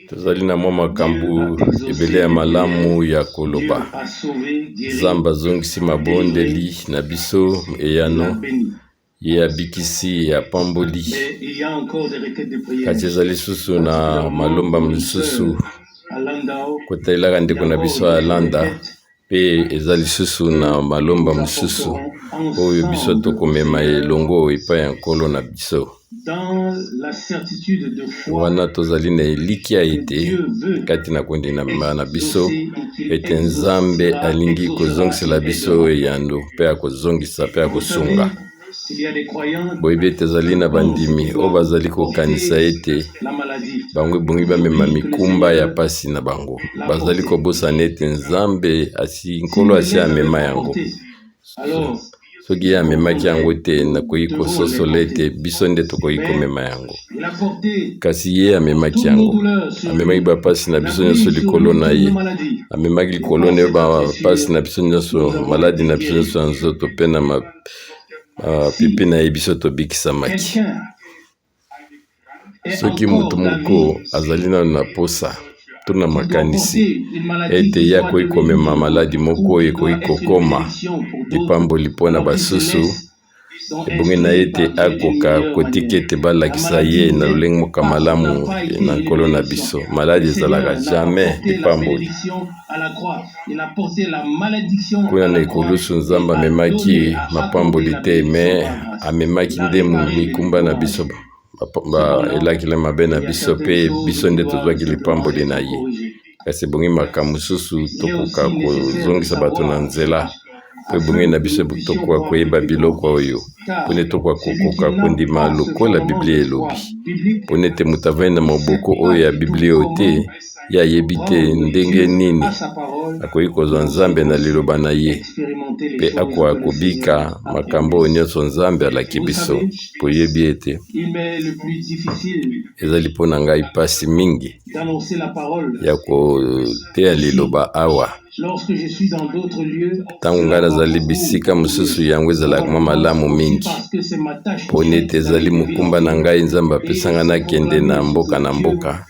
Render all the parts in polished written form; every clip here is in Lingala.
Tozali na mwa makambo ebele ya malamu ya koloba. Nzambe azongisi mabondeli na biso eyano, ye abikisi, ye apamboli. Kasi ezali lisusu na malomba mosusu kotalelaka ndeko na biso ya Landa mpe eza lisusu na malomba mosusu oyo biso tokomema elongo epai ya Nkolo na biso. Wana tozali na elikya ete kati na kondima na biso ete Nzambe alingi kozongisela biso eyano mpe akozongisa mpe akosunga. Boyebi ete ezali na bandimi oyo bazali kokanisa ete bango ebongi bamema mikumba ya pasi na bango. Bazali kobosana ete Nzambe asi, Nkolo asi amema yango. Soki ye amemaki yango te, nakoki kososola ete biso nde tokoki komema yango. Kasi ye amemaki yango, amemaki bapasi na biso nyonso likolo na ye, amemaki likolo na ye bapasi na biso nyonso, maladi na biso nyonso ya nzoto, mpe na mapipi na ye biso tobikisamaki. Soki moto moko azali nano na posa to na makanisi ete ye akoki komema maladi moko oyo ekoki kokoma lipamboli mpo na basusu, ebongi na ye ete akoka kotika ete balakisa ye na lolenge moko ya malamu na Nkolo na biso. Maladi ezalaka jamais lipamboli. Kuna na ekulusu, Nzambe amemaki mapamboli te, me amemaki nde mikumba na biso, elakela mabe na biso, mpe biso nde tozwaki lipamboli na ye. Kasi ebongi makambo mosusu tokoka kozongisa bato na nzela, mpo ebongi na biso tokoka koyeba biloko oyo, mpo nde tokoka kokoka kondima lokola Biblia elobi. Mpo nete moto avandi na moboko oyo ya Biblia oyo te, ye ayebi te ndenge nini akoki kozwa Nzambe na liloba na ye mpe akoka kobika makambo oyo nyonso Nzambe alaki biso. Boyebi ete ezali mpo na ngai mpasi mingi ya koteya liloba awa. Ntango ngai nazali bisika mosusu, yango ezalaka mwa malamu mingi, mpo nete ezali mokumba na ngai Nzambe apesa ngai nakende na mboka na mboka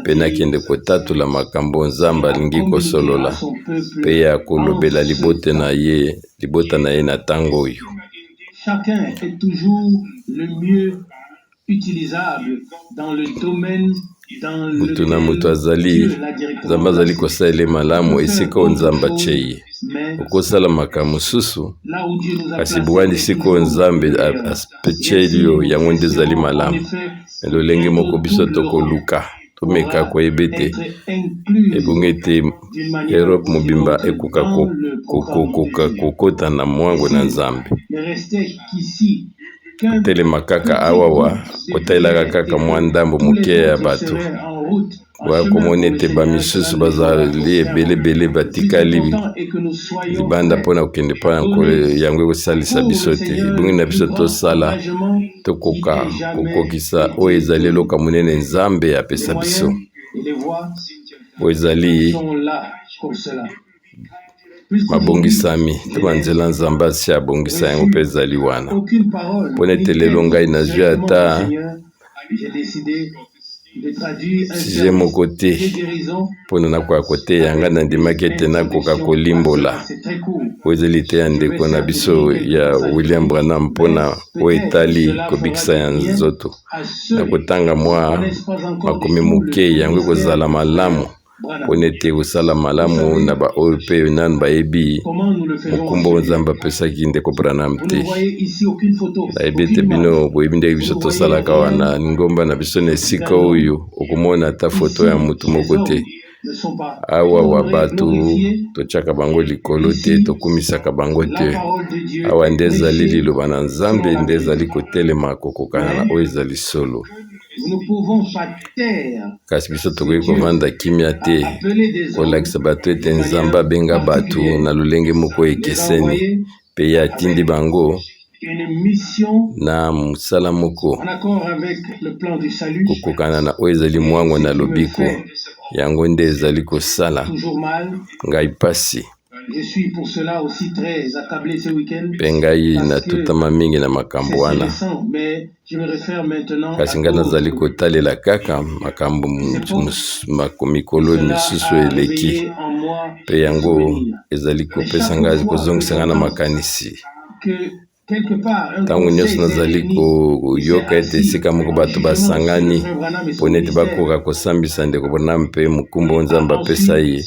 mpe nakende kotatola makambo Nzambe alingi kosolola mpe ya kolobela libota na ye, libota na ye na ntango oyo. Chacun est toujours le mieux utilisable dans le domaine dans Moto na lequel moto azali, Dieu l'a directement Nzambe azali placé. kosalela ye On malamu peut faire esika oyo autre Nzambe chose, atie ye. mais Okosala makambo mosusu, là où Dieu nous a kasi placés bowani est esika oyo toujours Nzambe le meilleur. Et atieli ainsi, yo, nous yango nde ezali essaierons en malamu. effet Na lolenge moko bientôt biso toute l'Europe tokoluka tomeka pourra koyeba ete être incluse ebongi ete d'une manière Europe ou d'une mobimba autre ekoka dans le programme de kokoka Dieu. kokota na Et mwango na s'il Nzambe. ne restait qu'ici qu'un Kotelema kaka petit awawa, groupe de kotalelaka fidèles kaka et mwa que ndambo tous les moke ya autres bato. seraient en route, en Boya chemin komona pour le ete Seigneur, cela bamisusu ne les aurait bazali aucun ebele ebele Le plus batikali important est que nous soyons libanda prêts mpona kokende mpo à na Nkolo, donner yango ekosalisa pour le biso te. Seigneur Ebongi le na plus biso grand tosala, engagement qui tokoka ait jamais kokokisa oyo été ezali donné. eloko ya monene Nzambe Les apesa biso. moyens et les voies Oyo ezali sont là pour cela. Puisqu'aujourd'hui, mabongisami je to n'ai banzela Nzambe asi abongisa yango mpe reçu ezali wana. aucune parole Mpo ni nete lelo tête ngai nazwi directement du ata Seigneur, j'ai décidé de traduire un sujet service moko te de guérison mpona nakoka koteya ngai avec nandimaki une ete nakoka introduction à kolimbola cela. C'est très court. oyo ezali liteya Je vais ndeko na certes biso lire quelques ya passages William bibliques, Branham mais mpona oyo peut-être etali cela fera kobikisa du ya bien nzoto. à ceux Nakotanga qui ne mwa connaissent pas encore du makomi tout le moke, yango ministère ekozala du malamu frère Branham. mpona ete kosala Vous malamu savez na baoyo mpe nanu bayebi comment nous le faisons en mokumba ce oyo lieu. Nzambe apesaki ndeko Branham Vous te. ne voyez ici aucune photo, Nayebi ete aucune image. bino boyebi ndenge Vous biso ne voyez tosalaka rien wana ngomba na biso na esika d'un homme. oyo okomona ata foto ya Ici, motu les moko te. hommes ne sont pas Awa wa honorés, bato glorifiés. totiaka bango likolo te, Ici, tokumisaka bango la te. parole de Dieu Awa est nde ezali prêchée liloba na selon Nzambe la nde ezali vérité. kotelema kokokana na Mais oyo ezali solo. nous ne pouvons pas taire Kasi biso ce tokoki Dieu kovanda kimia a te, appelé des hommes kolakisa bato ete d'une Nzambe manière abenga bato particulière, na lolenge moko les ekeseni, envoyer mpe ye atindi avec bango une mission na mosala moko en accord avec le plan du salut. kokokana na oyo ezali Et mwango ce na qui me lobiko. fait Yango nde ezali kosala toujours mal, ngai pasi. Je suis pour cela aussi très accablé ce week-end Mpe ngai parce que natutama mingi na makambo c'est si wana. récent, mais je me réfère maintenant Kasi à ngai nazali d'autres kotalela kaka makambo époques. mikolo Cela misusu a eleki. réveillé en moi Mpe des yango souvenirs. ezali Mais kopesa chaque ngai, fois que kozongisa ngai na j'entends makanisi. que quelque part un Ntango nyonso conseil s'est nazali réuni et s'est koyoka ete assis esika moko en bato jugement sur le basangani frère Branham et son mpo nete ministère bakoka kosambisa ndeko Branham mpe mokumba oyo et Nzambe a apesa ensuite ye,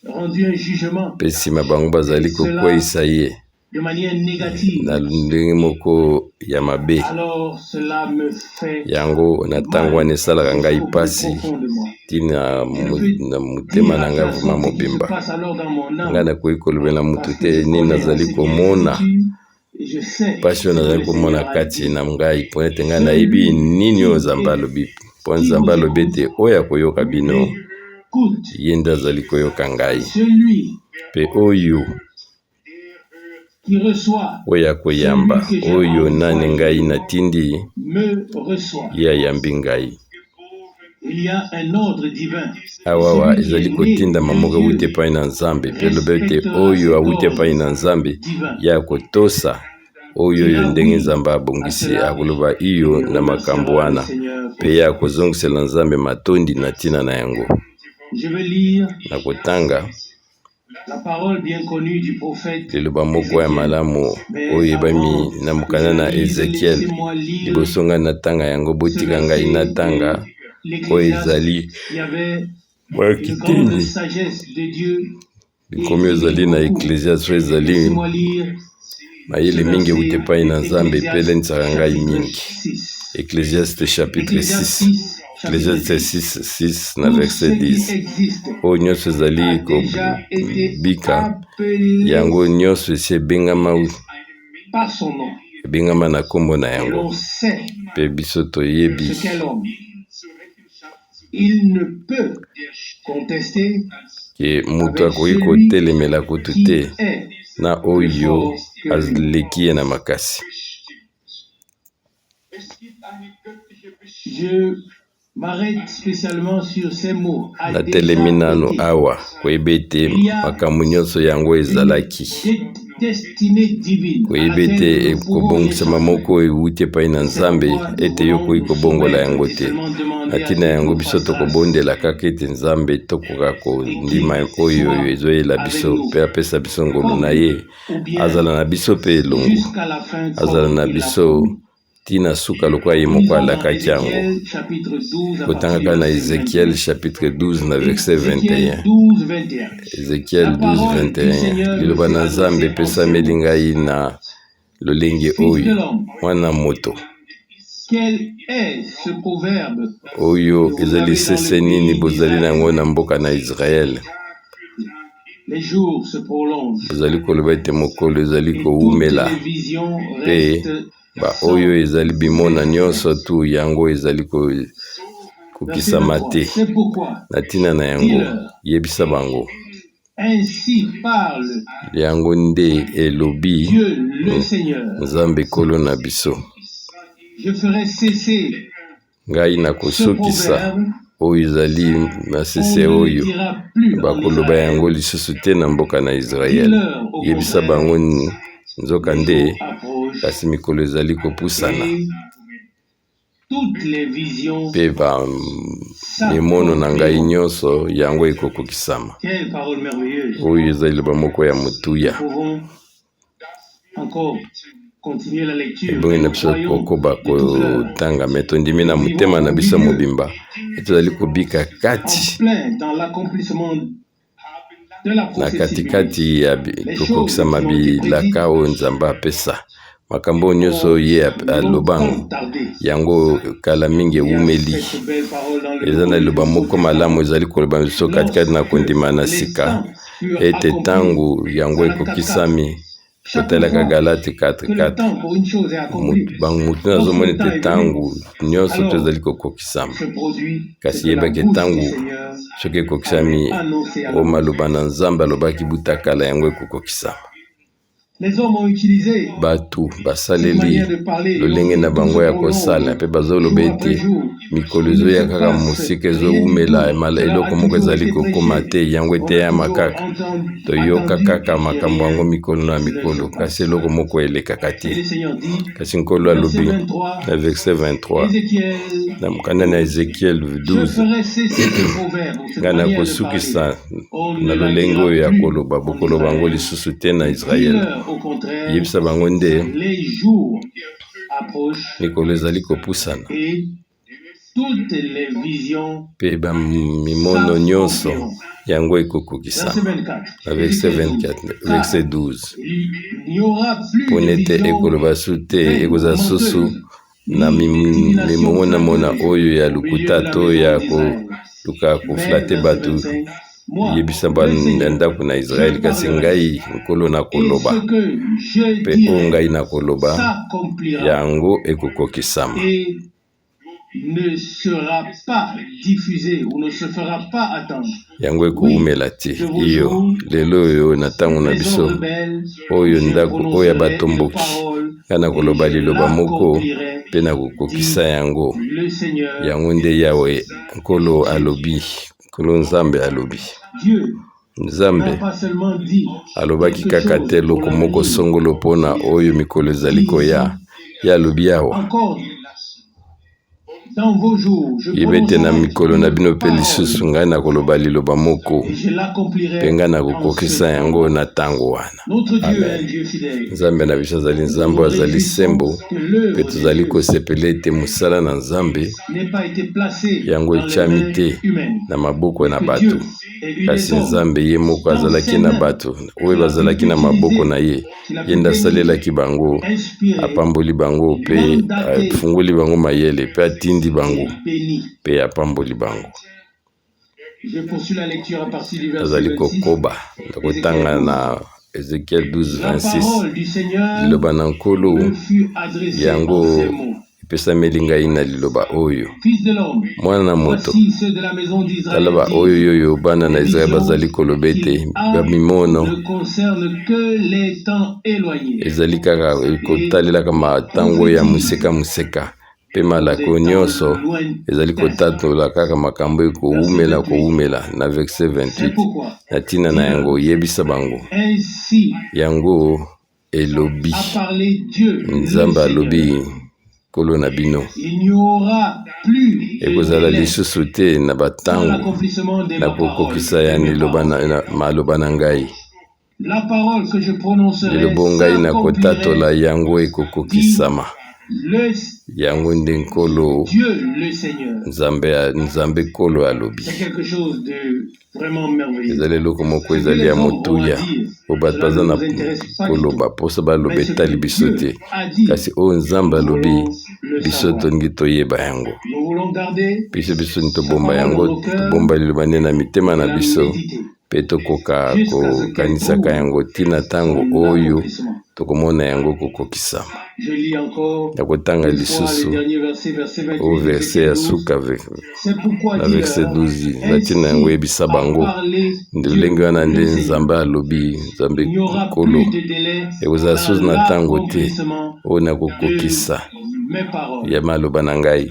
rendu un jugement, mpe nsima bango bazali cela kokweyisa ye de manière négative, na ndenge moko ya mabe, alors cela me fait yango na ntango mal wana esalaka ngai jusqu'au plus mpasi profond de moi. ntina Je ne peux na motema dire na à ngai personne vraiment ce qui se mobimba. passe alors dans mon Ngai âme, nakoki kolobela motu parce que te je nini connais nazali assez bien komona, l'Écriture et je sais mpasi oyo ce que nazali le komona Seigneur a kati dit. na ngai, mpo ete ngai nayebi Celui nini oyo qui Nzambe est, alobi, mpo qui Nzambe vous alobi écoute, ete oyo akoyoka bino, m'écoute. ye nde azali koyoka ngai. Celui Mpe oyo qui reçoit oyo akoyamba celui que j'ai oyo nani ngai envoyé natindi, me reçoit. ye ayambi ngai. Il y a un ordre divin. Et Awawa celui qui est ezali né kotindama de moko ewuti Dieu epai na Nzambe, mpe elobi ete respectera oyo cet awuti epai ordre na Nzambe, divin. ye akotosa oyo oyo Dira ndenge oui Nzambe à abongisi, cela akoloba et iyo na makambo remerciera le wana, Seigneur mpe pour ye ça. akozongisela Nzambe matondi na ntina na yango. Je vais lire Na kotanga la parole bien connue du prophète liloba moko ya Ézéchiel. malamu Mais oyo eyebami avant na que je mokanda la na lise, Ezekiel. laissez-moi lire Liboso ngai natanga yango, ce botika ngai verset natanga de oyo l'Ecclésiaste. ezali Il y avait mwa une grande kitendi sagesse de Dieu likomi oyo ezali écrite na beaucoup. Ecclesiaste, oyo ezali Laissez-moi lire ce mayele mingi euti verset epai na Nzambe mpe d'Ecclésiaste elendisaka ngai chapitre mingi. 6. Ecclésiaste chapitre Ecclésiaste 6, 6, chapitre Ecclésiaste 10. 6 6 na Tout verset ce qui 10. existe Oyo nyonso ezali a déjà été kobika, appelé yango nyonso esi ebengama par son nom. ebengama na nkombo na Et yango. l'on sait Mpe biso toyebi ce qu'est l'homme. Il ne peut contester ke moto avec akoki celui kotelemela kutu qui te est na plus oyo fort que lui. aleki ye na makasi. Je m'arrête spécialement sur ces mots. A Natelemi déjà nano été. awa koyeba ete Il y a makambo nyonso yango une ezalaki, destinée divine à koyeba ete laquelle nous ne pouvons kobongisama échapper. moko ewuti epai na C'est Nzambe pourquoi nous ete yo voulons okoki nous kobongola soumettre yango et te. seulement Na demander à ntina ce que yango nous biso fasse grâce tokobondela kaka ete Nzambe tokoka et kondima qu'il oyo oyo soit ezoyela avec biso nous, mpe apesa biso ngolu na comme ye, ou bien azala na biso mpe elongo, jusqu'à la fin azala comme na il l'a biso promis. ntina suka lokola ye moko Lisons dans alakaki yango. Ézéchiel chapitre 12 à partir Kotangaka du na verset Ezekiel 21. chapitre 12 na verset Ézéchiel 21. 12, 21. Ezekiel La 12 parole du 21, Seigneur me liloba fut na Nzambe adressée en ces epesameli mots. ngai na lolenge Fils de oyo: l'homme, mwana moto, quel est ce proverbe oyo que vous ezali avez dans le sese nini pays bozali na yango d'Israël? na mboka na Israele? Les jours se prolongent Bozali koloba ete mokolo ezali et toutes kowumela, les visions mpe restent baoyo sans ezali bimona effet. nyonso tu yango ezali Verset kokisama 23. te. C'est pourquoi, Na ntina na yango, dis-leur, yebisa bango, ainsi parle yango nde elobi Dieu le Seigneur. Nzambe Nkolo na biso: Je ferai cesser ngai ce nakosukisa proverbe, oyo ezali on masese ne le oyo, dira plus en bakoloba yango Israël. lisusu te na mboka na Israele. Dis-leur au Yebisa contraire, bango, nzoka les nde jours approchent kasi mikolo ezali kopusana, et toutes les visions mpe mimono na ngai s'accompliront. nyonso yango ekokokisama. Quelle parole merveilleuse. Oyo ezali liloba moko ya Nous motuya. pouvons encore continuer la lecture, Ebongi mais na nous biso croyons kokoba de tout cœur. kotanga, me tondimi na Nous motema vivons na au biso milieu, mobimba ete tozali kobika en kati plein dans l'accomplissement de la na prophétie biblique. katikati ya Les choses kokokisama qui ont été prédites bilaka oyo Nzambe apesa, makambo oyo nyonso ont ye alobango longtemps tardé. yango kala mingi Il y a ewumeli. cette belle parole dans le Eza Nouveau na liloba moko malamu Testament. ezali koloba biso katikati na Lorsque kondima na les sika temps furent ete accomplis, ntango yango Galates 4, ekokisami, chaque kotalaka fois Galate 4 que le 4, temps pour une chose est accompli, mutu lorsque nazomona le temps ete est venu, ntango nyonso to alors ezali kokokisama, se produit ce kasi que la yebaki bouche du ntango Seigneur soki avait ekokisami annoncé à oyo l'avance. maloba na Nzambe alobaki buta kala yango ekokokisama. Les hommes ont utilisé Bato cette basaleli manière de parler et ont lolenge dit na tout bango se ya prolonge kosala mpe bazoloba jour après ete jour. mikolo Il ne ezoya se kaka passe mosika rien du ezowumela tout. Cela a eloko moko toujours ezali été kokoma prêché. te, yango On a eteyama toujours kaka. Toyoka attendu kaka et makambo yango rien mikolo na ne se mikolo, kasi passe. eloko moko elekaka Et te. le Seigneur dit, Kasi Nkolo verset alobi 23, na verset 23 Ézéchiel na mokanda na 12, Ezekiel je 12: ferai cesser ce proverbe ou cette Ngai manière de parler. nakosukisa On na ne la lolenge dira oyo ya plus koloba, en bokoloba yango Israël. lisusu te na Israele. Dis-leur au contraire, Yebisa bango nde les jours approchent mikolo ezali kopusana et toutes les visions mpe bamimono nyonso s'accompliront. yango Verset ekokokisama. 24, Na verset Ézéchiel 12. 24, Car verset 12: il n'y aura plus mpo de nete visions ekoloba su te, vaines ou ekozala susu menteuses, na ni de divinations mimonamona flatteuses oyo ya au milieu de lokuta la to maison ya d'Israël. koluka Mais, koflatter verset bato. 25, moi, Yebisa le bana Seigneur, ndako na je Israele, kasi parlerai, ngai Nkolo et nakoloba, ce que je mpe oyo dirai ngai nakoloba s'accomplira yango ekokokisama et ne sera pas diffusé ou ne se fera pas attendre. Yango Oui, ekowumela te. de vos Iyo, jours, lelo oyo na ntango na maison biso rebelle, oyo je ndako oyo ya prononcerai une batomboki, parole ngai et nakoloba je liloba moko l'accomplirai, mpe nakokokisa dit yango. le Seigneur Yango nde Yawe Nkolo Dieu. alobi, Nkolo Nzambe alobi. Dieu n'a Nzambe pas seulement dit alobaki quelque kaka chose te pour eloko moko l'avenir, songolo mpona oyo mikolo ezali dit koya. ici Ye alobi awa: encore, dans vos jours, je yeba ete na prononcerai mikolo na une bino mpe parole lisusu ngai nakoloba liloba moko et je mpe l'accomplirai ngai en ce nakokokisa yango temps-là. na ntango wana. Notre Dieu est un Amen. Dieu fidèle. Nzambe na biso azali Nous Nzambe nous oyo azali réjouissons sembo, que mpe l'œuvre de tozali Dieu kosepela ete mosala na Nzambe n'ait pas été placée yango dans les etiami mains te humaines, na maboko mais na que bato, Dieu ait eu des kasi hommes Nzambe ye moko dans azalaki ses na mains bato oyo qu'il a pu bazalaki na maboko utiliser, na ye. qu'il a Ye pu nde bénir, asalelaki bango, inspirer, apamboli bango mpe mandater afungoli bango mayele mpe atindi bango et béni. mpe apamboli bango. Je poursuis la lecture à partir du verset Nazali 26, kokoba na Ézéchiel kotanga 12. na Ezekiel 12 La 26: parole du Seigneur Liloba na Nkolo me fut adressée en yango ces mots. epesameli ngai na liloba oyo: Fils de l'homme, Mwana na moto, voici ceux de la maison tala d'Israël baoyo disent, oyo bana na les Israele visions bazali koloba ete qu'il a bamimono ne concernent que les temps éloignés ezali kaka et kotalelaka matango ya prophétisent moseka moseka, mpe pour des malako temps nyonso ezali lointains. kotatola kaka makambo Verset ekowumela 28. kowumela. Na verset C'est 28, pourquoi, na ntina na yango, dis-leur, yebisa bango ainsi yango elobi a parlé Dieu, le Nzambe alobi, Seigneur. Nkolo na bino: Il n'y aura plus de ekozala délai lisusu te na dans batango l'accomplissement de na ma parole, kokokisa de ya mes liloba paroles. na maloba na ngai. La parole que je prononcerai Liloba ngai na kotatola s'accomplirait, yango dit ekokokisama. le Yango nde Nkolo Dieu le Seigneur. Nzambe, Nzambe Nkolo alobi. C'est quelque chose de vraiment merveilleux. Ezali eloko moko Ce que ezali les ya hommes ont à motuya. dire, Oyo bato cela baza ne na nous intéresse pas du tout. koloba, mposa baloba Mais ce etali que biso Dieu te, a dit, kasi oyo Nzambe nous alobi, voulons le biso savoir. tolingi toyeba yango. Nous voulons garder Biso sa tobomba parole dans yango, nos cœurs tobomba liloba nde na mitema et na la biso méditer mpe tokoka jusqu'à ce qu'elle kokanisaka trouve yango ntina ntango son oyo accomplissement. tokomona yango kokokisama. Je lis encore Ya kotanga une fois le lisusu dernier verset, verset o 28 verset d'Ézéchiel ya 12. suka C'est pourquoi na verset dis-leur, 12, na ntina yango ainsi yebisa a bango parlé nde Dieu, lolenge wana nde le Seigneur. Nzambe alobi, Nzambe Il n'y aura Nkolo: plus de délai ekozala dans susu na ntango te l'accomplissement oyo de nakokokisa mes paroles. ya maloba na ngai.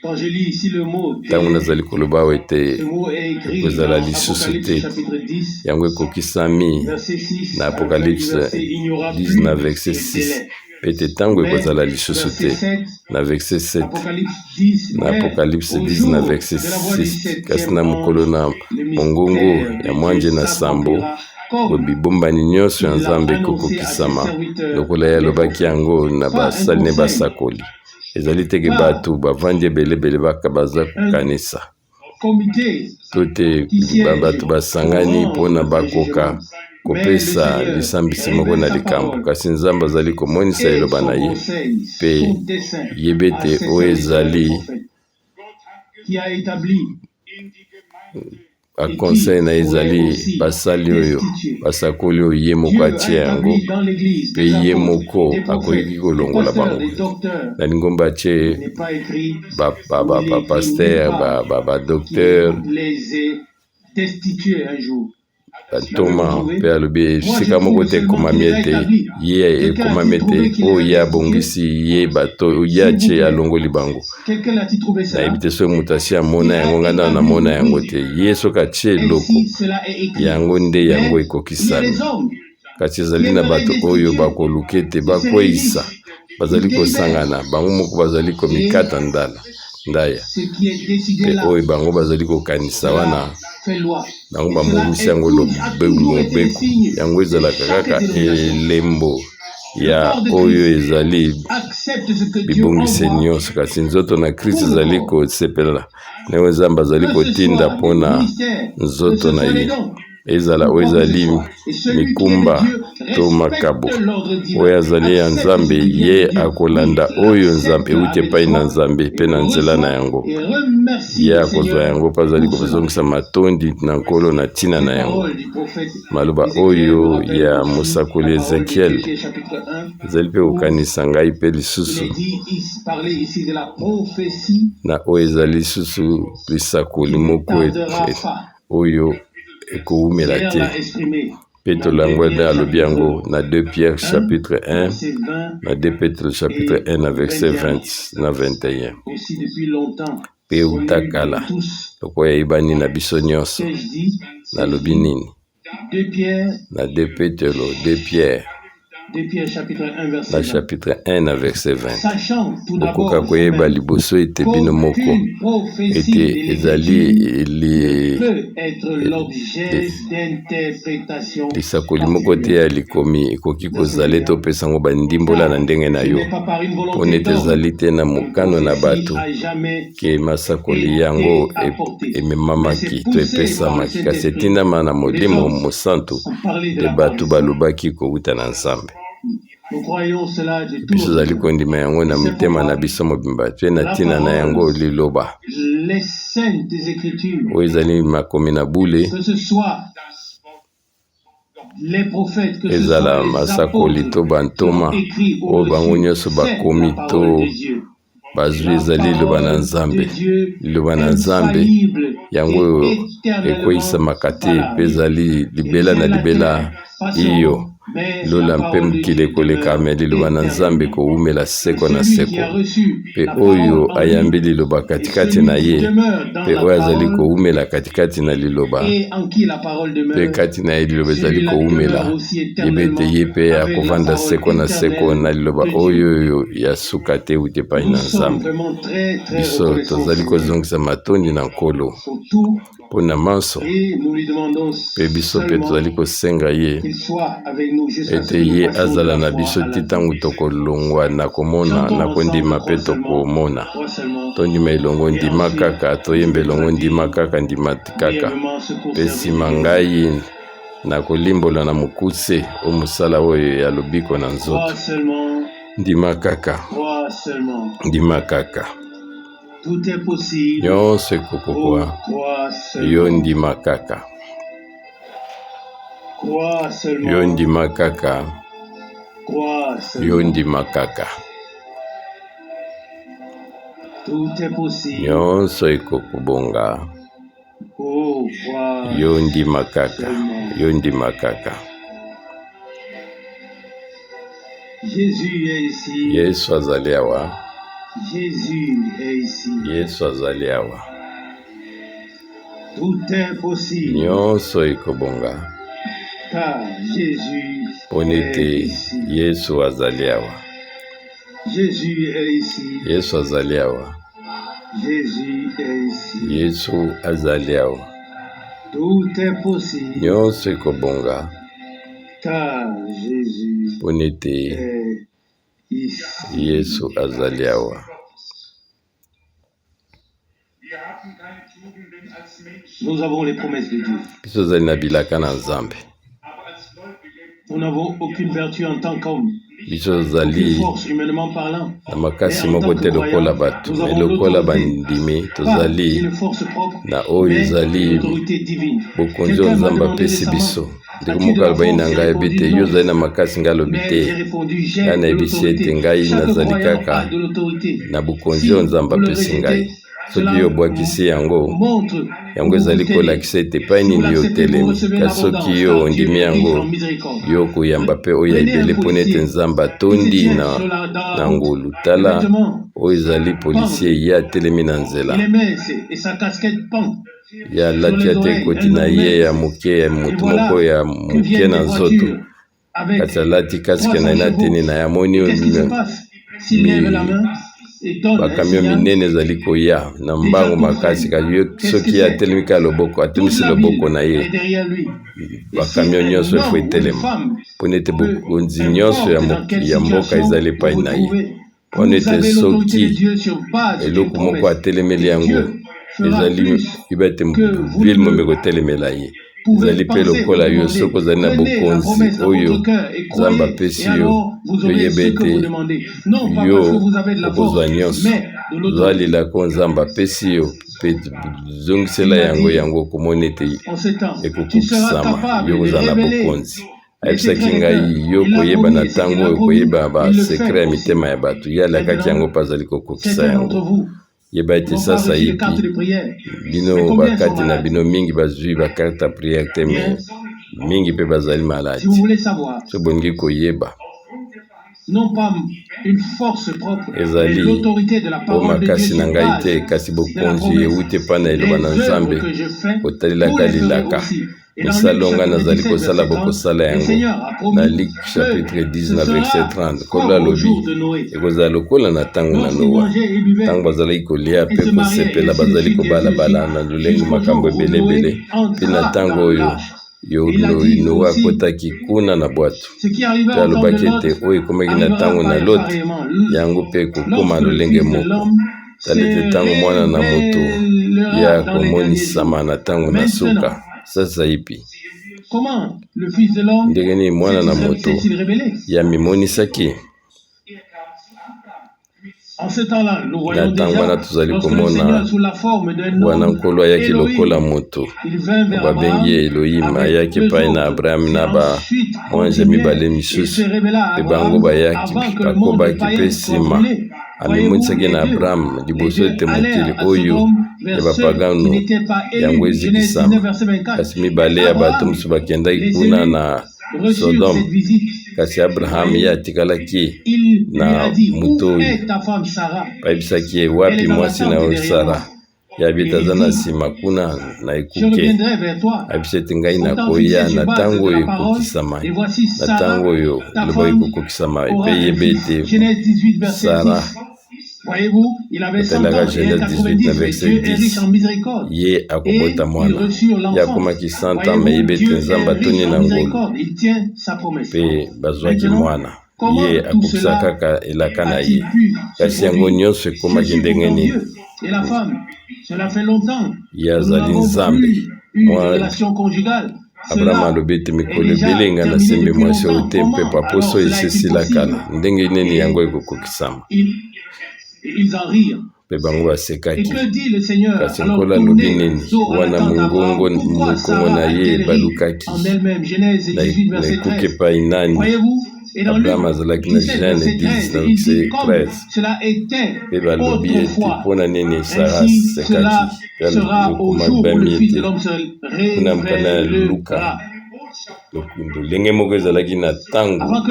Quand je lis ici le mot Ntango délai, nazali koloba awa ete ce mot est écrit ekozala dans lisusu Apocalypse te, chapitre 10, yango ekokisami verset 6, na à la fin du Apocalypse verset, il n'y aura 10 na plus verset de 6, délai. mpe ete ntango Mais ekozala lisusu verset te. 7, Na verset 7, Apocalypse 10, na mais Apocalypse au 10 na jour verset de la voix du 6, kasi septième na mokolo ange, na le mongongo mystère ya de Dieu mwanje na sambo, s'accomplira comme bibombani nyonso ya il l'a Nzambe annoncé à ses ekokokisama serviteurs, lokola ye les alobaki prophètes. yango na Pas un basali ne conseil, basakoli. Ezali teke pas bato bavandi ebelebele baka baza un kokanisa comité to te qui siège bato pour basangani rendre mpona un bakoka jugement, mais le kopesa Seigneur lisambisi moko révèle na sa likambo, parole kasi Nzambe azali komonisa et liloba son na ye conseil, mpe son dessein yeba à ete ses oyo serviteurs les ezali prophètes, qui a établi et qui baconseil na ye pourrait ezali aussi basali oyo destituer. basakoli oyo ye moko Dieu a atie yango établi dans l'Église mpe des ye apôtres, moko des akoki prophètes, des kolongola pasteurs, bango. des docteurs. Na lingomba atie Il n'est pas écrit ou il est écrit nulle bapaster, part badocteur. qu'il les ait destitués un jour. Bantoma mpe alobi esika moko te ekomami ete ye ekomami ete oyo ye abongisi ye bato ye atie alongoli bango. Nayebi te soki moto asi amona yango, ngai nano namona yango te. Ye soki atie eloko yango nde yango ekokisami. Kasi ezali na bato oyo bakoluka ete bakweisa, bazali kosangana bango moko, bazali komikata ndala ndaya, mpe oyo bango bazali kokanisa wana, bango bamonisi yango mobeko. Yango ezalaka kaka elembo ya oyo ezali bibongisi nyonso, kasi nzoto na Kristo ezali kosepela ndenge Nzambe azali kotinda mpo na nzoto na ye. Ezala oyo ezali mikumba to makabo, oyo azali ya Nzambe, ye akolanda oyo Nzambe euti epai na Nzambe mpe na nzela na yango ye akozwa yango mpe azali kozongisa matondi na Nkolo na ntina na yango. Maloba oyo ya mosakoli Ezekiel ezali mpe kokanisa ngai mpe lisusu na oyo ezali lisusu lisakoli moko oyo ekowumela te. Petelo yango nde alobi yango na 2 Pierre chapitre 1, na 2 Petelo chapitre 1 na verset 20 na 21. Mpe uta kala, lokola eyebani na biso nyonso, nalobi nini? Na 2 Petelo, 2 Pierre na chapitre 1 na verset 20, bokoka koyeba liboso ete bino moko ete ezali lisakoli moko te ya likomi ekoki kozala ete opesa yango bandimbola na ndenge na yo, mpo nete ezali te na mokano na bato ke masakoli yango ememamaki to epesamaki, kasi etindama na Molimo Mosantu nde bato balobaki kowuta na Nzambe. Biso tozali kondima yango na mitema na biso mobimba, mpe na ntina na yango liloba oyo ezali makomi na bule, ezala masakoli to bantoma oyo bango nyonso bakomi to bazwi, ezali liloba na Nzambe. Liloba na Nzambe yango oyo ekweyisamaka te mpe ezali libela na libela. Iyo, lola mpe mokili ekoleka, me liloba na Nzambe ekowumela seko na seko. Mpe oyo ayambi liloba katikati na ye, mpe oyo azali kowumela katikati na liloba, mpe kati na ye liloba ezali kowumela, yeba ete ye mpe akovanda seko na seko na liloba oyo oyo ya suka te euti epai na Nzambe. Biso tozali kozongisa matondi na Nkolo mpo na manso, mpe biso mpe tozali kosenga ye ete ye azala na biso ti ntango tokolongwa na komona na kondima mpe tokomona. Tondima elongo, ndima kaka, toyemba elongo, ndima kaka, ndima kaka. Mpe nsima ngai nakolimbola na mokuse o mosala oyo ya lobiko na nzoto. Ndima kaka, ndima kaka. Nyonso ekokokwa, yo ndima kaka. Yo ndima kaka, yo ndima kaka. Nyonso ekokobonga, yo ndima kaka, yo ndima kaka. Yesu azali awa, Yesu azali awa. Nyonso ekobonga mpo nete Yesu azali awa. Yesu azali awa. Yesu azali awa. Nyonso ekobonga mpo nete Yesu azali awa. Biso tozali na bilaka na Nzambe. Biso tozali na makasi moko te lokola bato, me lokola bandimi tozali na oyo ezali bokonzi oyo Nzambe apesi biso. Ndeko moko alobaki na ngai ebe te yo ozali na makasi, ngai alobi te. Ngai nayebisi ete ngai nazali kaka na bokonzi oyo Nzambe apesi ngai. Soki yo obwakisi yango, yango ezali kolakisa ete epai nini yo otelemi. Kasi soki yo ondimi yango, yo okoyamba mpe oyo ya ebele mpo na ete Nzambe atondi na, na ngolu. Tala oyo ezali policier, ye atelemi na nzela. Ye alati ata ekoti na ye ya moke ya moto moko ya moke na nzoto, kasi alati casque na ye na teni na ye. Amoni bakamio minene ezali koya na mbangu makasi, kasi yo soki ye atelemi kaka loboko, atelemisi loboko na ye, bakamio nyonso efo etelema, mpo ete bokonzi nyonso ya mboka ezali epai na ye. Wana ete soki eloko moko atelemeli yango, ezali yeba ete ville mobimba ekotelemela ye. Ezali mpe lokola yo, soki ozali na bokonzi oyo Nzambe apesi yo, yo yeba ete yo okozwa nyonso. Zwa lilako Nzambe apesi yo mpe zongisela yango, yango okomona ete ekokokisama. Yo kozala na bokonzi. Ayebisaki ngai, yo koyeba na ntango oyo koyeba ba secret ya mitema ya bato. Ye alakaki yango mpe azali kokokisa yango. Yeba ete sasaipi bino bakati na bino mingi bazwi ba carte ya prière te, mais mingi mpe bazali maladi. Soki bolingi koyeba, ezali po makasi na ngai te, kasi bokonzi ewuti epai na liloba na Nzambe, kotalelaka lilaka. Misala oyo ngai nazali kosala, bokosala yango. Na Luc chapitre 10 na verset 30, Nkolo alobi, ekozala lokola na ntango na Noa, ntango bazalaki kolia mpe kosepela, bazali kobalabala na lolenge makambo ebele ebele, mpe na ntango oyo Noa akotaki kuna na bwato, mpe alobaki ete oyo ekomaki na ntango na Lot, yango mpe ekokoma lolenge moko. Tala ete ntango Mwana na Moto ye akomonisama na ntango na suka. Sasaipi, ndenge nini Mwana na Moto ye amimonisaki? Na ntango wana tozali komona wana Nkolo ayaki lokola moto, babengi ye Elohim, ayaki epai na Abraham na ba mwanje mibale misusu, mpe bango bayaki, bakobaki, mpe nsima amimonisaki na Abraham liboso ete mokili oyo ya bapagano yango ezikisama. Kasi mibale ya bato mosusu bakendaki kuna na Sodome, kasi Abraham ye atikalaki na moto oyo. Bayebisaki ye, wapi mwasi na yo Sara? Ye alobi ete aza na nsima kuna na ekuke. Ayebisi ete ngai nakoya na ntango oyo ekokisama, na ntango oyo liloba ekokokisama. Mpe yeba ete Sara, otalaka Genèse 18 na verset 10, ye akobota mwana. Ye akomaki 100 ans, mais yeba ete Nzambe atondi na ngolu, mpe bazwaki mwana. Ye akokisa kaka elaka na ye. Kasi yango nyonso ekomaki ndenge nini? Ye azali Nzambe. Abraham alobi ete mikolo ebele ngai nasembi mwasi oyo te, mpe paposo esi esila kala. Ndenge nini yango ekokokisama? Mpe bango basekaki. Kasi Nkolo alobi nini? Wana mongongo mokongo na ye ebalukaki na ekuke epai nani? Abraham azalaki na Genese 10 na verset 13. Mpe balobi ete mpo na nini Sara asekaki? Mpe lokomabami ete kuna mokanda ya Luka, lolenge moko ezalaki na ntango na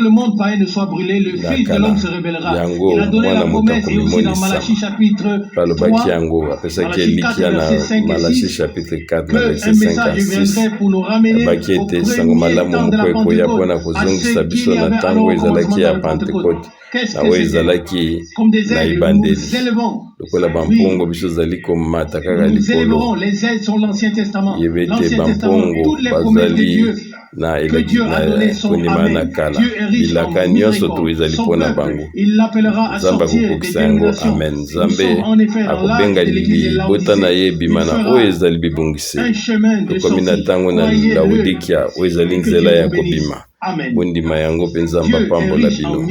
kala, yango Mwana moto akomimonisama. Mpe alobaki yango, apesaki elikya na Malachie chapitre 4 na verset 5 à 6. Alobaki ete sango malamu moko ekoya mpo na kozongisa biso na ntango ezalaki ya Pantekote, na oyo ezalaki na ebandeli. Lokola bampongo, biso tozali komata kaka likolo. Yeba ete bampongo bazali na kondimana na kala. Bilaka nyonso tu ezali mpo na bango. Nzambe akokokisa yango. Amen. Nzambe akobenga libota na ye ebima na oyo ezali bibongiseli. Tokomi na ntango na Laodikia, oyo ezali nzela ya kobima. Bondima yango mpe Nzambe apambola bino.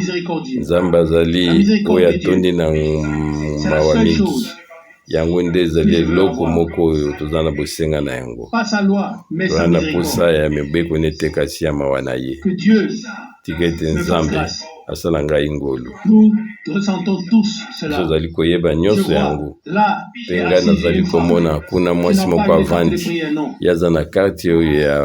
Nzambe azali oyo atondi na mawa mingi. Yango nde ezali eloko moko oyo toza na bosenga na yango. Toza na mposa ya mibeko nete kasi ya mawa na ye. Tika ete me fasse Nzambe grâce. asala ngai ngolu. Nous ressentons tous Biso cela. ozali koyeba Je nyonso vois yango. là Mpe est ngai assise nazali une femme komona kuna qui mwasi n'a moko pas une carte de avandi, prière, non. ye aza na karte oyo ya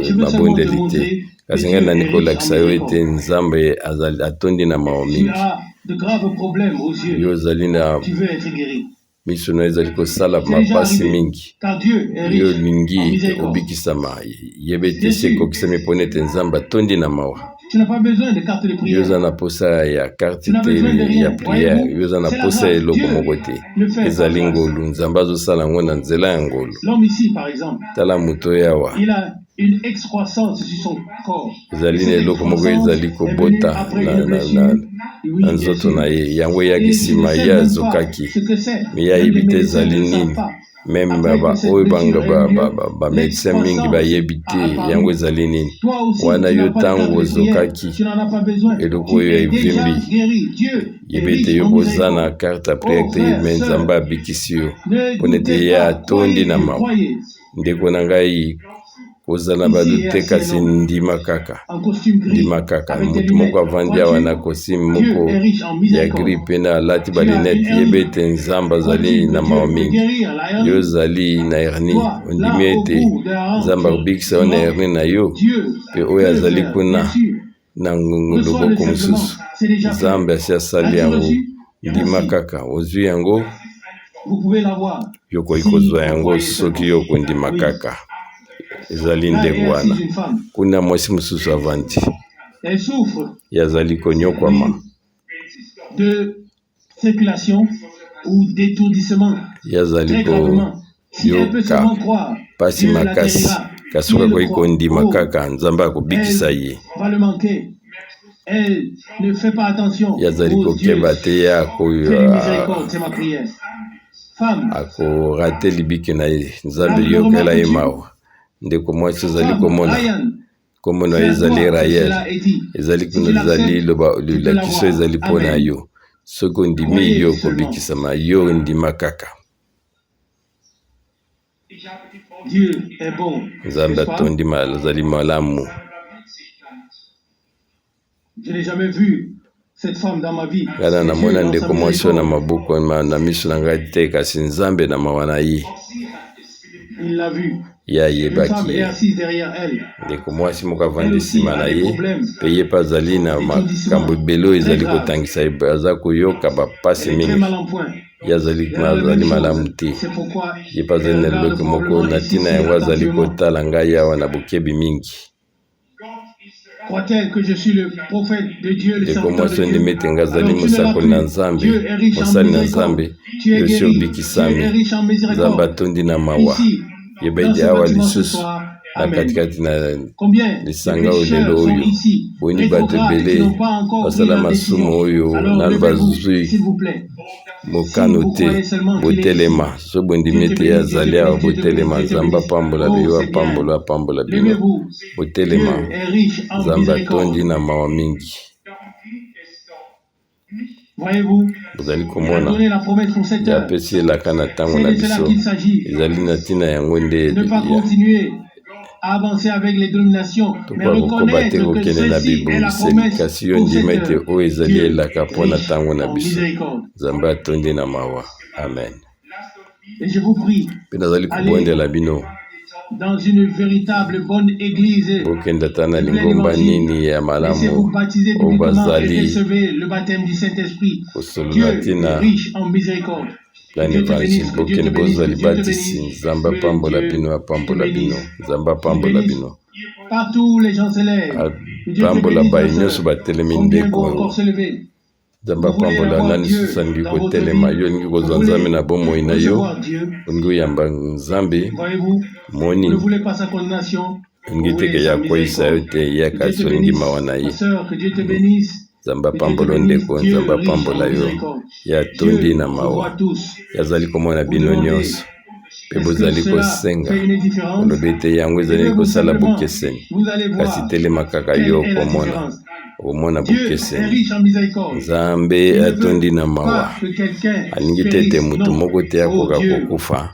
Je veux seulement te mabondeli te. montrer que Kasi ngai Dieu nani est riche en kolakisa yo ete miséricorde. Nzambe azali atondi na mawa Tu mingi. as de graves problèmes aux Yo yeux. ozali na Tu veux être guéri. miso na yo ezali kosala C'est déjà mapasi arrivé, mingi. car Dieu est Yo riche en olingi miséricorde. obikisama, yeba ete Bien esi sûr, ekokisami mpona ete Nzambe atondi na mawa. tu n'as pas besoin de carte de Yo prière. oza na posa ya karte Tu n'as te besoin de ya rien. prière, Voyez-vous, yo oza na c'est la posa ya grâce. eloko Dieu moko te. ne fait par Ezali grâce. ngolu, Nzambe azosala yango na nzela ya ngolu. L'homme ici, par exemple, Tala moto oyo awa, il a une excroissance sur son corps. Et ezali na cette eloko moko excroissance ezali est venue kobota après na, une na, na, blessure. Oui, na bien nzoto sûr. na ye. Yango eyaki Et tu ne nsima sais ye même pas azokaki, ce que c'est. me ye Même les ayebi te médecins ezali ne le savent nini. pas. Meme Après ba que cette oyo blessure ait eu lieu, bamédecin mingi l'excroissance bayebi a te yango apparu. ezali nini. Toi aussi, Wana tu yo n'as pas de carte ntango de prière, ozokaki tu n'en as pas besoin. eloko Tu oyo es déjà evimbi, guéri. Dieu est yeba ete riche yo en boza na miséricorde. carte ya prière Oh te, frère, me Nzambe sœur, abikisi yo ne mpona ete doutez ye pas. atondi Croyez na Dieu, mawa. croyez. Ndeko na ngai, kozala Ici bato est te assis un kasi homme ndima kaka, en costume gris, ndima kaka. avec des Moto moko lunettes. avandi awa na Crois-tu? costume Dieu moko est riche en ya miséricorde. gris mpe na alati Tu as une balinete, yeba hernie. ete Nzambe azali Crois-tu que na Dieu mawa peut mingi. guérir la Yo hernie? ozali na hernie, Toi, ondimi là, au ete bout de la rampe, Nzambe tu, akobikisa tu yo na vois, hernie na yo, Dieu mpe oyo peut le azali faire, bien kuna sûr. na Reçois le loboko simplement, mosusu, c'est déjà fait. Nzambe asi asali As-tu yango. reçu? Ndima Merci. kaka, ozwi yango, Vous pouvez l'avoir yo okoki si kozwa vous yango croyez soki seulement. yo okondima Oui. kaka. Ezali Là ndenge est wana. assise une femme. Kuna mwasi mosusu avandi, Elle souffre, ye azali konyokwama, oui, de circulation ou d'étourdissement, ye azali très gravement. Si elle peut koyoka seulement croire, pasi Dieu la makasi, guérira. kasi Si soki elle le akoki croit, kondima oh, kaka, Nzambe akobikisa elle ye. va le manquer. Elle ne fait pas attention Ye azali aux yeux. kokeba te, ye Fais-lui miséricorde, c'est ma prière. Femme, akorate libiki na ye. Nzambe la, le yokela ye remarques-tu? mawa. Ndeko mwasi ozali Femme, komona, Ryan, kombo na c'est ye à ezali toi que Rayel, cela est dit. ezali Si kuna tu ezali l'acceptes, loba tu peux lilakiso l'avoir. ezali mpo na Amen. yo. Soki ondimi Croyez yo seulement. okobikisama, yo ndima kaka. Dieu est bon, Nzambe n'est-ce pas? atondi azali malamu. Je n'ai jamais vu cette femme dans ma vie. Ngai na Mais Dieu, namona dans sa ndeko mwasi oyo na miséricorde, maboko na miso na ngai te, kasi Nzambe na mawa na ye, il l'a vue. ye Une ayebaki femme est ye. assise derrière elle. Ndeko mwasi moko Elle avandi aussi nsima a na des ye, problèmes mpe ye mpe azali na makambo d'étourdissement ebele oyo très ezali graves. kotangisa ye, aza koyoka bapasi Elle est très mingi. mal en point. Ye azali Elle a la azali même chose. malamu te, C'est pourquoi ye mpe azali elle na regarde eloko moko probablement na ici ntina si yango azali attentivement. kotala ngai awa na bokebi mingi. Croit-elle que je suis le prophète de Dieu, le Ndeko serviteur mwasi de ondimi Dieu? ete ngai azali Alors tu ne l'as mosakoli na plus. Nzambe, Dieu est riche en mosali na miséricorde. Nzambe, Tu es yo si guéri. Dieu est obikisami. riche en Nzambe miséricorde. atondi na mawa. Ici, Yeba dans ete ce awa bâtiment ce lisusu soir, na Amen. katikati na Combien de lisanga oyo pécheurs lelo sont oyo, ici, boni bato rétrogrades, qui ebele n'ont pas encore pris basala la masumu décision? oyo Alors nanu levez-vous, bazwi s'il vous plaît. Si mokano vous te, croyez seulement qu'il est ici, botelema. So bondimi Dieu te ete ye bénisse, Dieu te azali awa, bénisse, Dieu te bénisse, botelema. Dieu te Nzambe bénisse. apambola Oh, bino, c'est bien. apambola, apambola bino. Levez-vous. Botelema. Dieu est riche en Nzambe atondi miséricorde. na mawa mingi. Voyez-vous, Bozali il a komona, donné la promesse pour cette ye heure. apesi elaka na ntango C'est na de cela biso. qu'il s'agit. Ezali na ntina yango nde Ne pas ya continuer à avancer avec les dénominations, mais tokoka kokoba te reconnaître que kokende na celle-ci est la bibongiseli, promesse kasi yo pour ndima cette ete heure. oyo ezali Dieu elaka est mpo na riche ntango na en biso. miséricorde. Nzambe atondi na mawa. Amen. Et je vous prie, Mpe nazali allez kobondela bino, dans une véritable bonne église bokende ata na du plein lingomba évangile. nini ya malamu Laissez-vous baptiser oyo publiquement et bazali recevez le baptême du Saint-Esprit. kosolola Dieu est ntina riche en miséricorde. Que plein Dieu te évangile. bénisse, que Dieu Bokende te bénisse, bozwa que Dieu te libatisi. bénisse, Nzambe que apambola Dieu bino, te apambola bino, bénisse. Nzambe Te apambola bénisse. bino, Partout où les gens se lèvent. Que Dieu te apambola bénisse, ma baye nyonso sœur. batelemi. Combien vont Ndeko, encore se lever? Nzambe Vous voulez apambola. avoir Nani Dieu susu alingi dans votre kotelema? vie. Yo olingi Vous kozwa Nzambe voulez na bomoi na yo, recevoir Dieu. olingi oyamba Nzambe, Voyez-vous, vous moni ne voulez pas sa condamnation, vous olingi te voulez ke sa ya akweyisa yo miséricorde. te, ye Que Dieu kasi te olingi bénisse, mawa na ma ye. sœur, que Dieu te bénisse. Nzambe Que Dieu te apambola bénisse. ndeko, Dieu Nzambe riche en apambola yo, miséricorde. ye atondi Dieu na vous mawa, voit tous. ye azali komona Vous bino demandez, nyonso mpe est-ce que bozali cela kosenga. fait une différence? Olobi ete yango ezali Levez-vous kosala simplement. bokeseni, Vous allez kasi voir telema kaka, quelle yo est la okomona, différence. okomona Dieu est bokeseni. riche en miséricorde. Nzambe Il ne atondi veut na mawa, pas que quelqu'un alingi te ete périsse. moto Non. moko te Oh akoka Dieu, kokufa.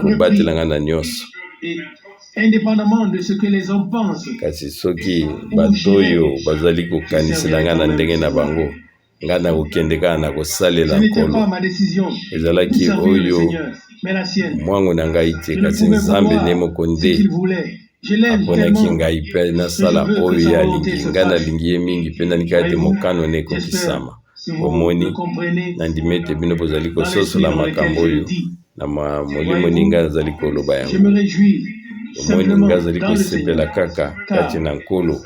kobatela ngai na nyonso. Kasi soki bato oyo bazali kokanisela ngai na ndenge na bango, ngai nakokende kaka na kosalela Nkolo. Ezalaki oyo mwango na ngai te, kasi Nzambe nde moko nde aponaki ngai mpe nasala oyo ye alingi. Ngai nalingi ye mingi mpe nalingi ete mokano na ekokisama. Bomoni, nandimi ete bino bozali kososola makambo oyo na molimo nini ngai nazali koloba yango. Omoni, ngai azali kosepela kaka kati na Nkolo,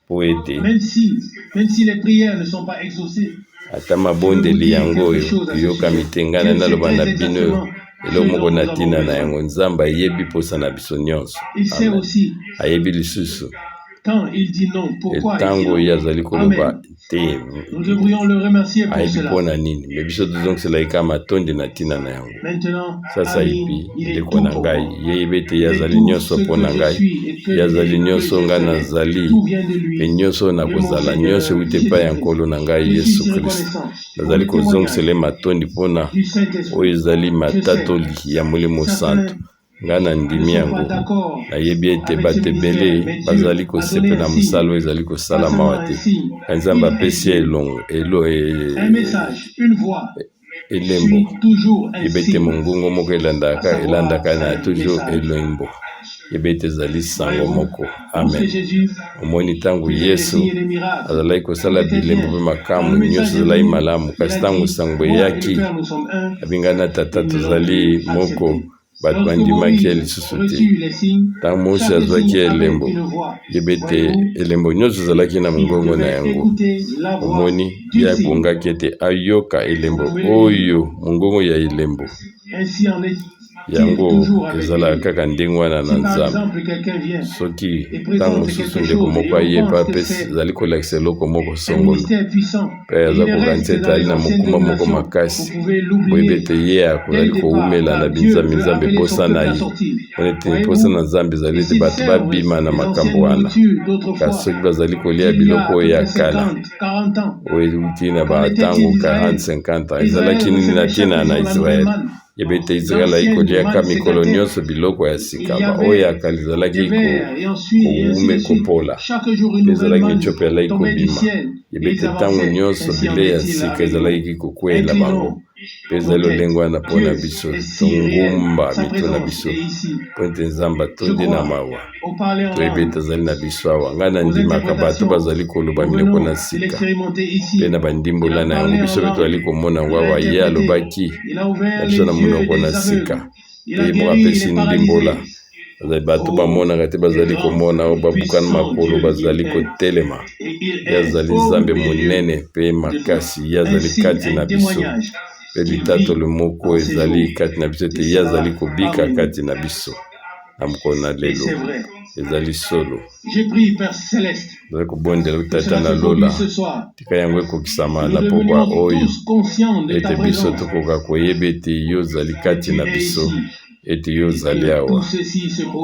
mpo ete ata mabondeli yango oyo eyokami te, ngai na naloba na bino eloko moko na ntina na yango. Nzambe ayebi mposa na biso nyonso. Amen. Ayebi lisusu ntango ye azali koloba te, ayebi mpo na nini. Me biso tozongiselaki kaka matondi na ntina na yango. Sasaipi, ndeko na ngai, ye yebi ete ye azali nyonso mpo na ngai. Ye azali nyonso ngai nazali, mpe nyonso oyo nakozala, nyonso euti epai ya Nkolo na ngai Yesu Kristo. Nazali kozongisela ye matondi mpo na oyo ezali matatoli ya Molimo Santu. Ngai nandimi yango. Nayebi ete bato ebele bazali kosepela mosala oyo ezali kosalama awa te. Kasi Nzambe apesi ye elongo, elo, e, elembo. Yeba ete mongongo moko elandaka, elandaka na toujours elembo. Yeba ete ezali sango moko. Amen. Omoni, ntango Yesu azalaki kosala bilembo mpe makambo nyonso ezalaki malamu, kasi ntango sango eyaki, abengani na Tata tozali moko, bato bandimaki ye lisusu te. Ntango Mose azwaki elembo, yeba ete elembo nyonso ezalaki na mongongo na yango. Omoni, ye abongaki ete ayoka elembo oyo, mongongo ya elembo. Yango ezalaka kaka ndenge wana na Nzambe. Soki ntango mosusu ndeko moko aye mpe apesi, ezali kolakisa eloko moko songolo, mpe aza kokanisa ete ali na mokumba moko makasi, boyebi ete ye akozali kowumela na binzambe nzambe ebosana ye. Mpo ete mposa na Nzambe ezali ete bato babima na makambo wana. Kasi soki bazali kolia biloko oyo ya kala, oyo euti na bantango 40 50 ans, ezalaki nini na ntina na Israele? Yeba ete Israele ayaki koliaka mikolo nyonso biloko ya sika, baoyo ya kala ezalaki kowume kopola, mpe ezalaki mitiopo ezalaki kobima. Yeba ete ntango nyonso bilei ya sika ezalaki kokweyela bango, mpe ezali lolenge wana mpo na biso. Tongumba mito na biso mpo ete Nzambe atondi na mawa. Toyebi ete azali na biso awa. Ngai nandimaka bato bazali koloba minoko na sika mpe na bandimbola na yango. Biso mpe tozali komona yango awa. Ye alobaki na biso na monoko na sika, mpe ye moko apesi ndimbola. Bato bamonaka te bazali komona, oyo babukana makolo bazali kotelema. Ye azali Nzambe monene mpe makasi, ye azali kati na biso, mpe litatoli moko ezali kati na biso ete ye azali kobika kati na biso na mokolo na lelo. Ezali solo. Nazali kobondela Tata na lola, tika yango ekokisama na pokwa oyo, ete biso tokoka koyeba ete yo ozali kati na biso, ete yo ozali awa,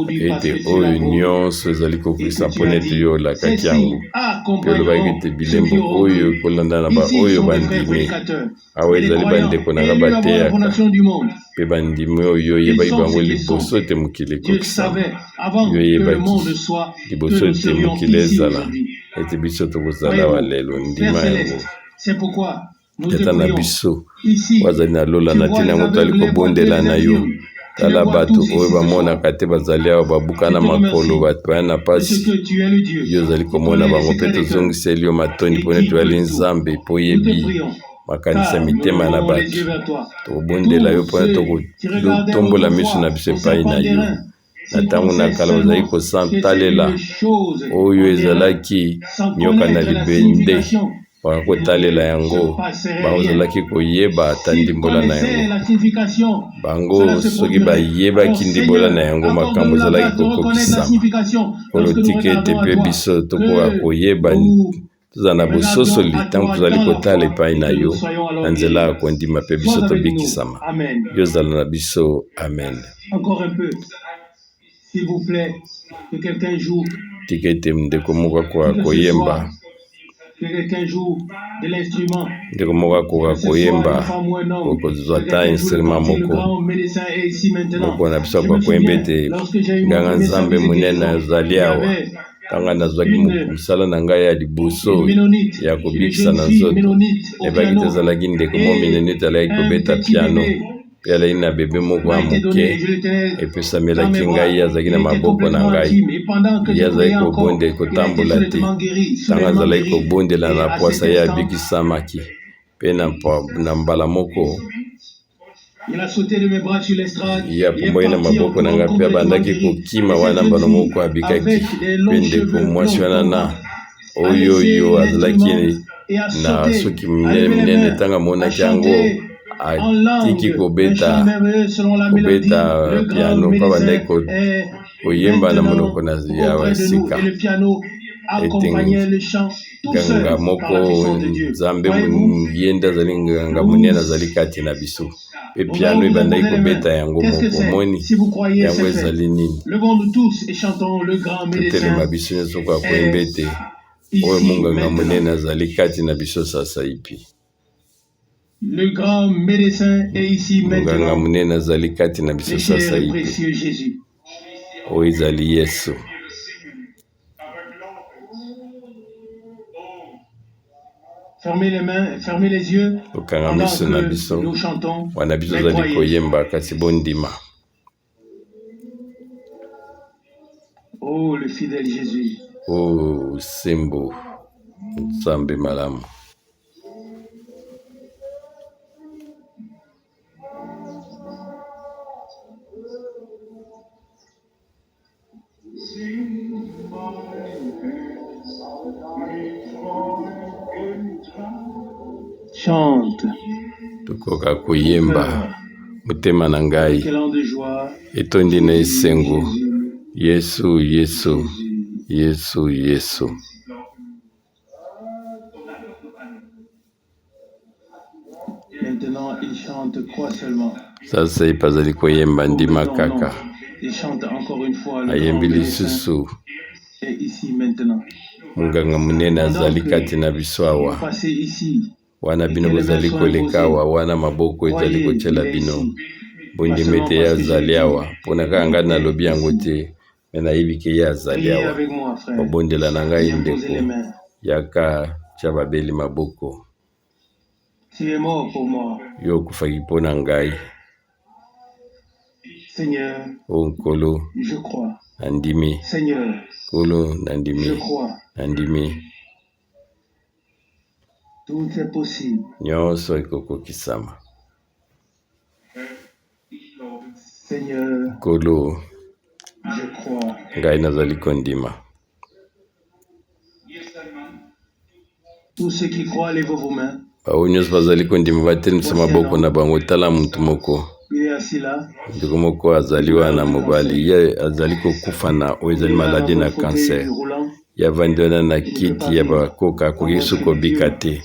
ete oyo nyonso ezali kokokisa mpo na ete yo olakaki yango, mpe olobaki ete bilembo oyo ekolanda na baoyo bandimi. Awa ezali bandeko na ngai bateyaka mpe bandimi oyo yo oyebaki bango liboso ete mokili ekokisama. Yo oyebaki liboso ete mokili ezala ete biso tokozala awa lelo. Ndima yango. Tata na biso oyo azali na lola, na ntina yango tozali kobondela na yo. Tala bato oyo bamonaka te bazali awa, babukana makolo, bato baya na mpasi. Yo ozali komona bango, mpe tozongiseli yo matondi mpo ete oyali Nzambe mpo oyebi makanisi ya mitema na bato. Tokobondela yo mpo totombola miso na biso epai na yo. Na ntango na kala bazalaki kotalela oyo ezalaki nyoka na libende, baka kotalela yango, bango bazalaki koyeba ata ndimbola na yango. Bango soki bayebaki ndimbola na yango, makambo ezalaki kokokisama. Nkolo, tika ete mpe biso tokoka koyeba, tozala na bososoli ntango tozali kotala epai na yo na nzela ya kondima, mpe biso tobikisama. Yo ozala na biso. Amen. Tika ete ndeko moko akoka koyemba. Ndeko moko akoka koyemba, okozwa ata instrument moko. Moko na biso akoka koyemba ete nganga Nzambe monene azali awa. Ntango nazwaki mosala na ngai ya liboso ya kobikisa na nzoto, nayebaki te ezalaki ndeko moko Mennonite alaki kobeta piano. Mpe alaki na bebe moko ya moke epesamelaki ngai, ye azalaki na maboko na ngai, ye azalaki kobonde kotambola te. Ntango azalaki kobondela na pwasa, ye abikisamaki mpe na mbala moko ye apumbwaki na maboko na ngai mpe abandaki kokima wana mbala moko abikaki. Mpe ndeko mwasi wana na oyo oyo azalaki na suki minene minene, ntango amonaki yango atiki kobeta kobeta piano mpe abandaki koyemba na monoko na ya sika ete nganga moko Nzambe ye nde azali nganga monene azali kati na biso. Mpe piano ebandaki kobeta yango moko. Omoni? Yango ezali nini? Totelema biso nyonso koya koyemba ete oyo monganga monene azali kati na biso sasaipi. Monganga monene azali kati na biso sasaipi. Oyo ezali Yesu. Tokanga miso na biso wana biso tozali koyemba, kasi bondima. Oh, le fidèle Jésus. Oh, sembo Nzambe malamu. Chante. Tokoka koyemba motema na ngai etondi na esengo Yesu Yesu Yesu Yesu. Sasaipi azali koyemba ndima kaka. Ayembi lisusu monganga monene azali kati na biso awa. Wana bino bozali koleka awa, wana maboko ezali kotyela bino. Bondima ete ye azali awa. Mpo na kaka ngai nalobi yango te, me nayebi ke ye azali awa. Bobondela na ngai ndeko, yaka tya babeli maboko. Yo okufaki mpo na ngai. O Nkolo, nandimi. Nkolo, nandimi. Nandimi. Nyonso ekokokisama. Nkolo, ngai nazali kondima. Baoyo nyonso bazali kondima batelemisa maboko na bango. Tala moto moko, ndeko moko azali wana, mobali, ye azali kokufa na oyo ezali maladi na cancer. Ye avandi wana na kiti ya bakoka, akoki lisusu kobika te.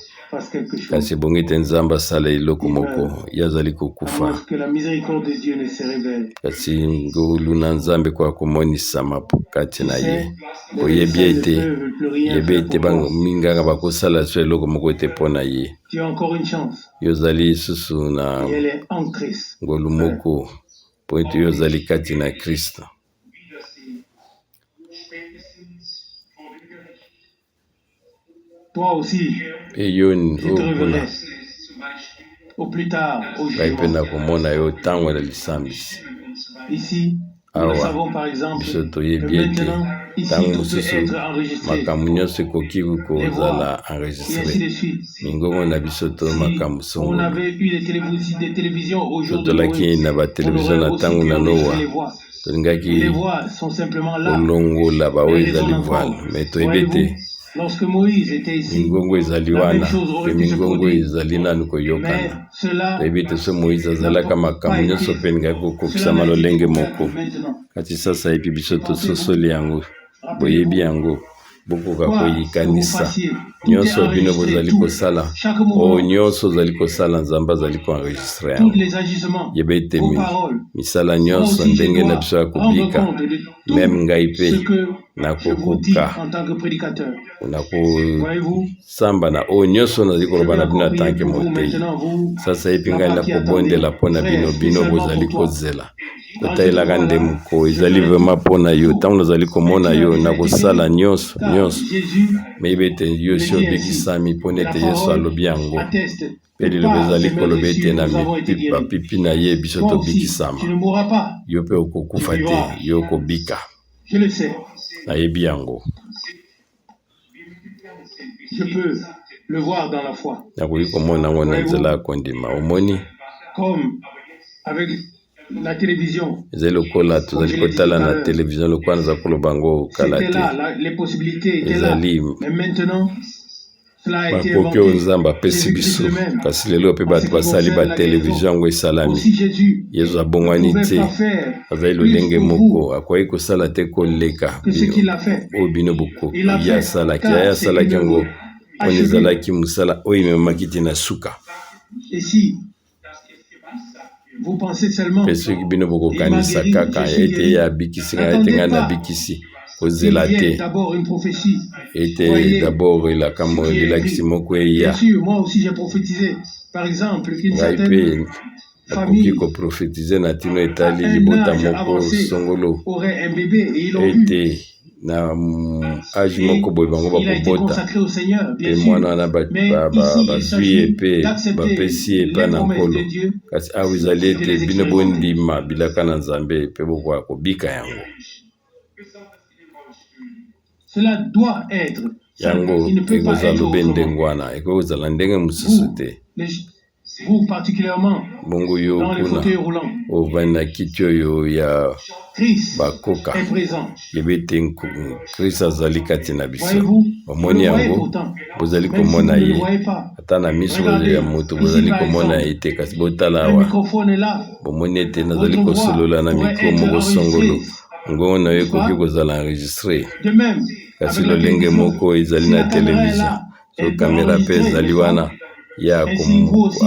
Kasi ebongi ete Nzambe asala eloko moko. Ye azali kokufa. Kasi ngolu na Nzambe ekoka komonisama kati na ye. Oyebi ete, yebi ete minganga bakosala so eloko moko te mpo na ye. Yo ozali lisusu na ngolu moko mpo ete yo ozali kati na Kristo. Mpe yo oyo kuna, ngai mpe nakomona yo ntango na lisambisi. Awa biso toyebi ete ntango mosusu makambo nyonso ekoki kozala enregistre, mingongo na biso to makambo songolo. Totolaki na batelevizio na ntango na Noa. Tolingaki kolongola baoyo ezali voile, me toyebi ete mingongo ezali wana mpe mingongo ezali nanu koyokana. Toyebi ete so Moïse azalaka makambo nyonso mpe elingaki kokokisama lolenge moko, kasi sasaipi biso tososoli yango, boyebi yango. Bokoka Quoi que vous koyikanisa fassiez, tout est nyonso bino enregistré, bozali tout, kosala. chaque Oyo mouvement, nyonso ozali kosala, Nzambe azali koenregistre tous yango. les agissements, Yeba ete vos paroles. misala Moi nyonso, aussi, je ndenge na dois biso ya rendre kobika, compte de tout meme ngai mpe ce que je vous dis nakokoka en tant que prédicateur. Voyez-vous, nakosamba na oyo nyonso nazali je koloba vais na bino encore prier atanke pour vous motei. maintenant, vous, Sasa yepi ngai là-bas qui attendez, nakobondela mpo na frère, bino, bino spécialement bozali pour toi. kozela. Quand je te Kotalelaka vois nde là, moko je ezali ferai vraiment tout, mpo na yo. tout. Ntango nazali Mais komona tu as yo, déjà été nakosala guéri, nyonso car nyonso. Jésus Meyeba ete yo le si dit ainsi. obikisami, mpo Et la ete Yesu parole alobi yango. atteste Mpe que liloba par ezali ses koloba ete meurtrissures, na nous avons été guéris. bapipi na ye biso Toi aussi, tobikisama. tu ne mourras pas, Yo mpe tu okokufa te, vivras. yo okobika. Je le sais. Nayebi yango. Je peux le voir dans la foi. Nakoki komona yango na nzela Voyez-vous, ya kondima. Omoni, comme avec la télévision, ezali lokola comme tozali je l'ai dit kotala tout à na l'heure, televizio, lokola naza koloba yango kala c'était te. là, les possibilités étaient là. Ezali Mais maintenant, cela a été makoki oyo inventé. Nzambe apesi Jésus-Christ biso, lui-même, kasi lelo mpe en ce bato qui basali concerne la batelevizio, guérison, yango esalami. aussi Jésus Yesu ne abongwani pouvait te, pas faire azali plus lolenge pour vous moko, akoki kosala te koleka que ce bino qu'il a fait. oyo bino bokoki. Il a Ye fait asalaki, ye car c'est asalaki une yango œuvre mpona achevée. ezalaki mosala oyo ememaki ti na suka. Et si vous pensez seulement, Mpe soki bino il m'a bokokanisa guéri, kaka je suis ete ye guéri, abikisi ngai, ete n'attendez ngai pas nabikisi, qu'il kozela y ait te d'abord une prophétie. ete Voyez d'abord elaka ce qui est lilakisi écrit. moko Bien eya. sûr, moi aussi j'ai prophétisé. Par exemple, qu'une Ngai certaine mpe nakoki famille koprofetize na ntina à etali un libota âge moko avancé songolo aurait un bébé et ils l'ont eu. ete na age Et moko boye bango il a été bakobota, consacré au Seigneur, bien mpe sûr. mwana wana Mais ici, il bazwi ye s'agit mpe d'accepter bapesi ye epai les na promesses Nkolo. de Dieu Kasi awa ezali et de ete les bino expérimenter. bondima bilaka na Nzambe mpe bokoka kobika yango. Cela doit être. Ça, Yango il ne peut pas ekozala être lobe autrement. ndenge wana, ekoki kozala ndenge mosusu Vous, te. vous particulièrement, Bongo yo dans les kuna fauteuils roulants, ovandi na kiti oyo ya Christ bakoka, est présent. yeba ete Kristo azali kati na biso. Voyez-vous, vous le Omoni voyez yango, pourtant, bozali même si vous komona ne le ye voyez pas. ata na miso ya Regardez, moto, ici bozali par komona ye exemple, te, kasi botala un awa, microphone est là. bomoni ete nazali Votre voix kosolola na pourrait mikro être moko songolo, enregistrée, ngongo na yo n'est-ce ekoki pas? kozala enregistre. De même, Kasi avec la lolenge télévision, moko ezali si na la caméra est televizio, là, so elle peut kamera mpe enregistrer, ezali n'est-ce pas? wana, ye Ainsi, vous aussi,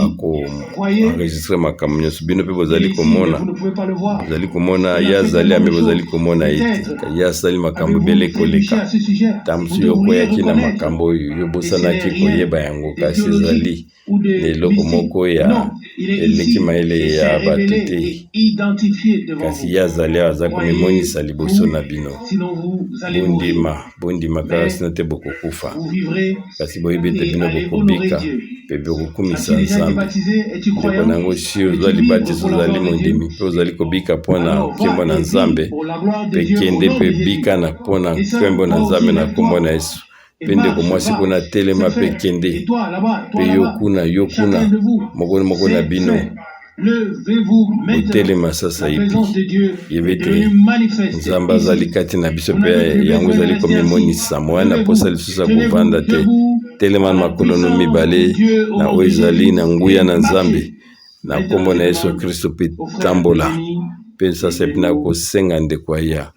voyez, akoenregistre makambo nyonso. Bino mpe il est bozali ici, mais komona, vous ne pouvez pas le voir. bozali komona Il ye a fait azali tellement ame, de bozali choses. komona ye te. Peut-être Ye asali makambo avez-vous ebele trébuché koleka. à ce sujet. Ta Vous mosusu yo devriez okweyaki na reconnaître makambo oyo, yo que ce n'est bosanaki rien koyeba yango, de kasi théologique ezali ou na de eloko mystique. moko ya Non, il est eleki ici mayele et ya s'est bato révélé te, et identifié devant kasi vous. ye azali awa, aza komimonisa liboso Croyez-vous, na bino. sinon vous allez mourir. Bondima, bondima kaka, Mais sino te bokokufa. vous vivrez Kasi boyebi ete et bino allez honorer bokobika Dieu. mpe bokokumisa As-tu déjà été Nzambe. baptisé? Es-tu Ndeko croyant? na yango, si ozwa Es-tu libre libatisi, pour la ozali gloire de Dieu? mondimi mpe ozali kobika mpo na Alors nkembo va na et vis Nzambe, pour la gloire de mpe Dieu au kende nom mpe de Jésus. bika na mpo na Et ça, nkembo na toi aussi, Nzambe na nkombo lève-toi na Yesu. et Mpe ndeko marche, mwasi va. kuna, telema C'est mpe fait. kende. Et toi là-bas, Mpe toi yo là-bas, kuna, yo kuna, chacun de vous, moko moko na c'est bino, fait. Levez-vous maintenant. botelema sasa La epi présence de Dieu yeba est ete devenue manifeste Nzambe azali ici. kati na biso Vous mpe n'avez plus yango besoin de ezali rester assis. komimonisa. Moya na posa Levez-vous, lisusu ya tenez-vous kovanda te. debout Telema à na la makolo no puissance de mibale Dieu au na nom oyo de ezali Jésus na nguya et na Nzambe marchez. na Maintenant, nkombo je na Yesu demande Kristo mpe aux frères de tambola. venir Mpe sasa et de epi na nous kosenga ndeko aya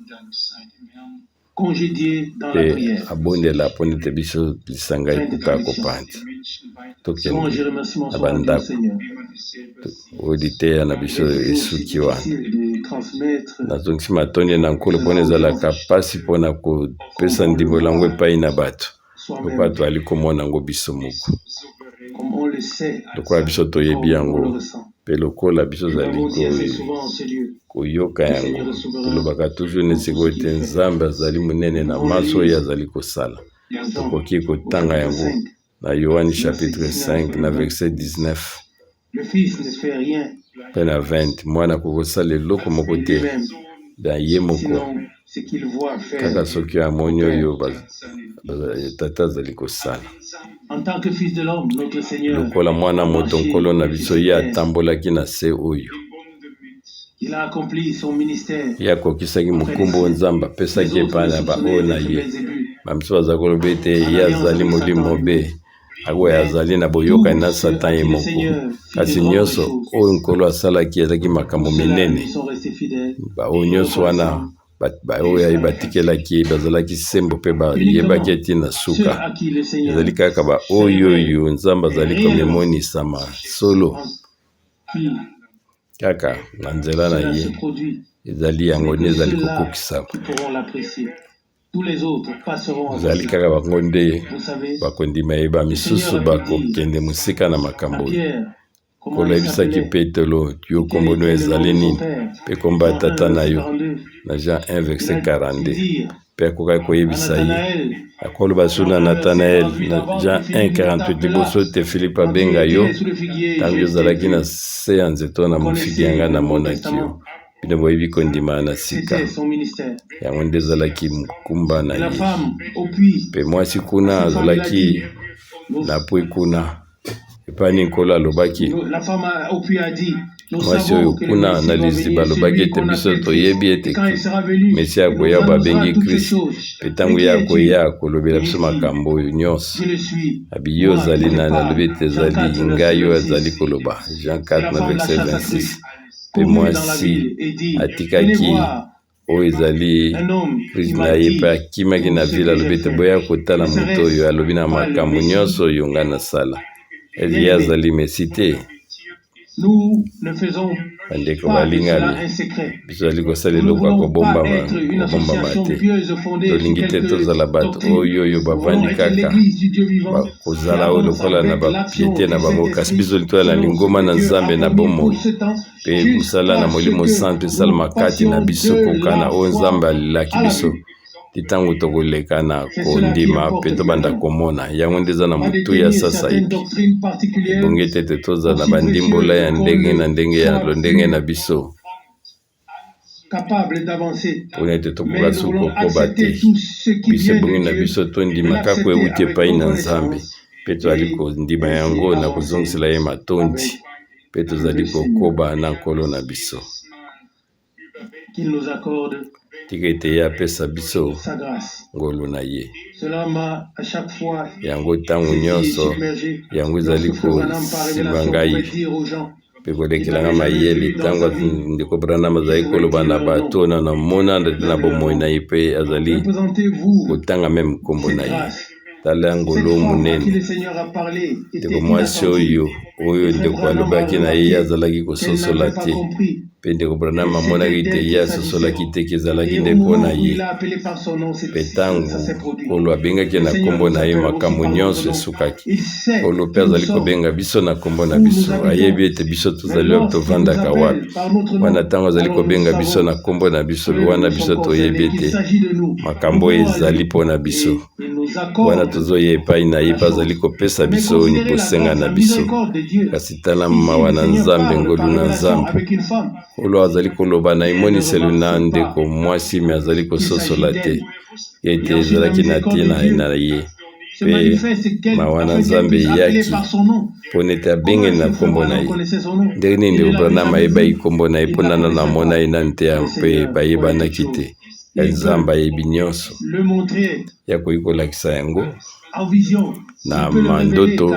congédier dans la mpe prière. abondela mpo nete biso lisanga Fin de ekoka traduction. kopanza. Grand Tokende remerciement na soit rendu au bandako Seigneur. oyo liteya na biso Il est toujours si esuki wana. difficile de transmettre Nazongisi matondi na Nkolo mpona cela aux gens ezalaka mpasi mpona kopesa comme on le ndimbola yango voit epai na bato, lokola soi-même, toali komona yango biso moko, comme on le sait, lokola biso toyebi comme on le yango ressent. mpe lokola biso Nous ozali l'avons dit assez souvent en ce lieu. koyoka Le yango. Seigneur est souverain Tolobaka toujours dans neti tout ce koyo qu'il ete fait. Nzambe azali monene Nous na pouvons maso oyo lire azali kosala. dans Jean Tokoki au kotanga chapitre yango 5, na Yohani verset chapitre 19 5 et na 20. verset 19 Le Fils ne fait rien mpe na 20. Mwana akoki kosala eloko moko de te lui-même, na ye moko, sinon ce qu'il voit faire kaka soki au amoni Père. oyo tata azali kosala. En tant que Fils de l'homme, notre Seigneur Lokola mwana a moto, marché Nkolo na sur biso cette ye terre. atambolaki na se oyo. Il a accompli son ministère Ye akokisaki auprès des mokumba oyo siens. Nzambe Les apesaki autres epai le na soupçonnaient baoyo na d'être ye. Belzébul, Bamisusu baza koloba ete en ye alliance azali avec molimo Satan mabe, lui-même. akoyo Mais azali na boyokani tous na ceux à Satan ye qui le moko. Seigneur fit de Kasi grandes nyonso choses, oyo Nkolo asalaki ezalaki makambo ceux-là minene. lui sont restés fidèles Baoyo et nyonso wana reconnaissants. Baoyo ye batikelaki ye bazalaki sembo mpe bayebaki ye ti na suka. Ezali kaka baoyo oyo Nzambe azali komimonisama solo kaka na nzela na ye, ezali yango nde ezali kokokisama. Ezali kaka bango nde bakondima ye, bamisusu bakokende mosika na makambo oyo. Nkolo ayebisaki Petelo, yo nkombo no ezali nini mpe nkombo ya tata na yo, na Jean 1 verset 42. Mpe akokaki koyebisa ye, akoloba lisusu na Nathanael na Jean 1 48, liboso te Filipe abenga yo, ntango yo ozalaki na se ya nzete na mofigi ya ngai namonaki yo. Bino boyebi kondima na sika, yango nde ezalaki mokumba na ye. Mpe mwasi kuna azalaki na pui kuna Epai nini Nkolo alobaki? Mwasi oyo kuna na liziba alobaki ete biso toyebi ete Mesia akoya, babengi Christ, mpe ntango ye akoya akolobela biso makambo oyo nyonso. Abi yo ozali nani? Alobi ete ezali ngai oyo azali koloba. Jean 4 na verset 26. Mpe mwasi atikaki oyo ezali prise na ye mpe akimaki na ville, alobi ete boya kotala moto oyo alobi na makambo nyonso oyo ngai nasala. Ye azali Mesi te? Bandeko balingami, biso tozali kosala eloko ya kobombama kobombama te. Tolingi te tozala bato oyo oyo bavandi kaka kozala oyo lokola na bapiete na bango, kasi biso tozala na lingomba na Nzambe na bomoi. Mpe mosala na Molimo Santu esalama kati na biso kokana oyo Nzambe alaki biso ti ntango tokoleka na kondima mpe tobanda komona yango nde eza na motuya sasaipi. Ebongi ete ete tozala na bandimbola ya ndenge na ndenge ya londenge na biso mpona ete tokoka lisusu kokoba te. Biso ebongi na biso tondima kaka oyo euti epai na Nzambe mpe tozali kondima yango na kozongisela ye matondi. Mpe tozali kokoba na Nkolo na biso. Tika ete ye apesa biso ngolu na ye. Yango ntango nyonso, yango ezali kosimba ngai mpe kolekela ngai mayele ntango ndeko Branham azali koloba na bato na namona na bomoi na ye mpe azali kotanga meme nkombo na ye. Tala ngolu monene! Ndeko mwasi oyo, oyo ndeko alobaki na ye, azalaki kososola te. Mpe ndeko Branham amonaki te ye asosolaki te ke ezalaki nde mpo na ye. Mpe ntango Nkolo abengaki ye na nkombo na ye, makambo nyonso esukaki. Nkolo mpe azali kobenga biso na nkombo na biso. Ayebi ete biso tozali wapi, tovandaka wapi. Wana ntango azali kobenga biso na nkombo na biso, wana biso toyebi ete makambo oyo ezali mpo na biso. Wana tozoya epai na ye mpe azali kopesa biso bosenga na biso. Kasi tala mawa na Nzambe, ngolu na Nzambe. Nkolo azali koloba na emoniseli na ndeko mwasi, me azali kososola te ete ezalaki na ntina na ye. Mpe mawa na Nzambe eyaki mpo na ete abengeli na nkombo na ye. Ndenge nini ndeko Branham ayebaki nkombo na ye mpo nano namona ye nanu te mpe bayebanaki te? Nzambe ayebi nyonso, ye akoki kolakisa yango na mandoto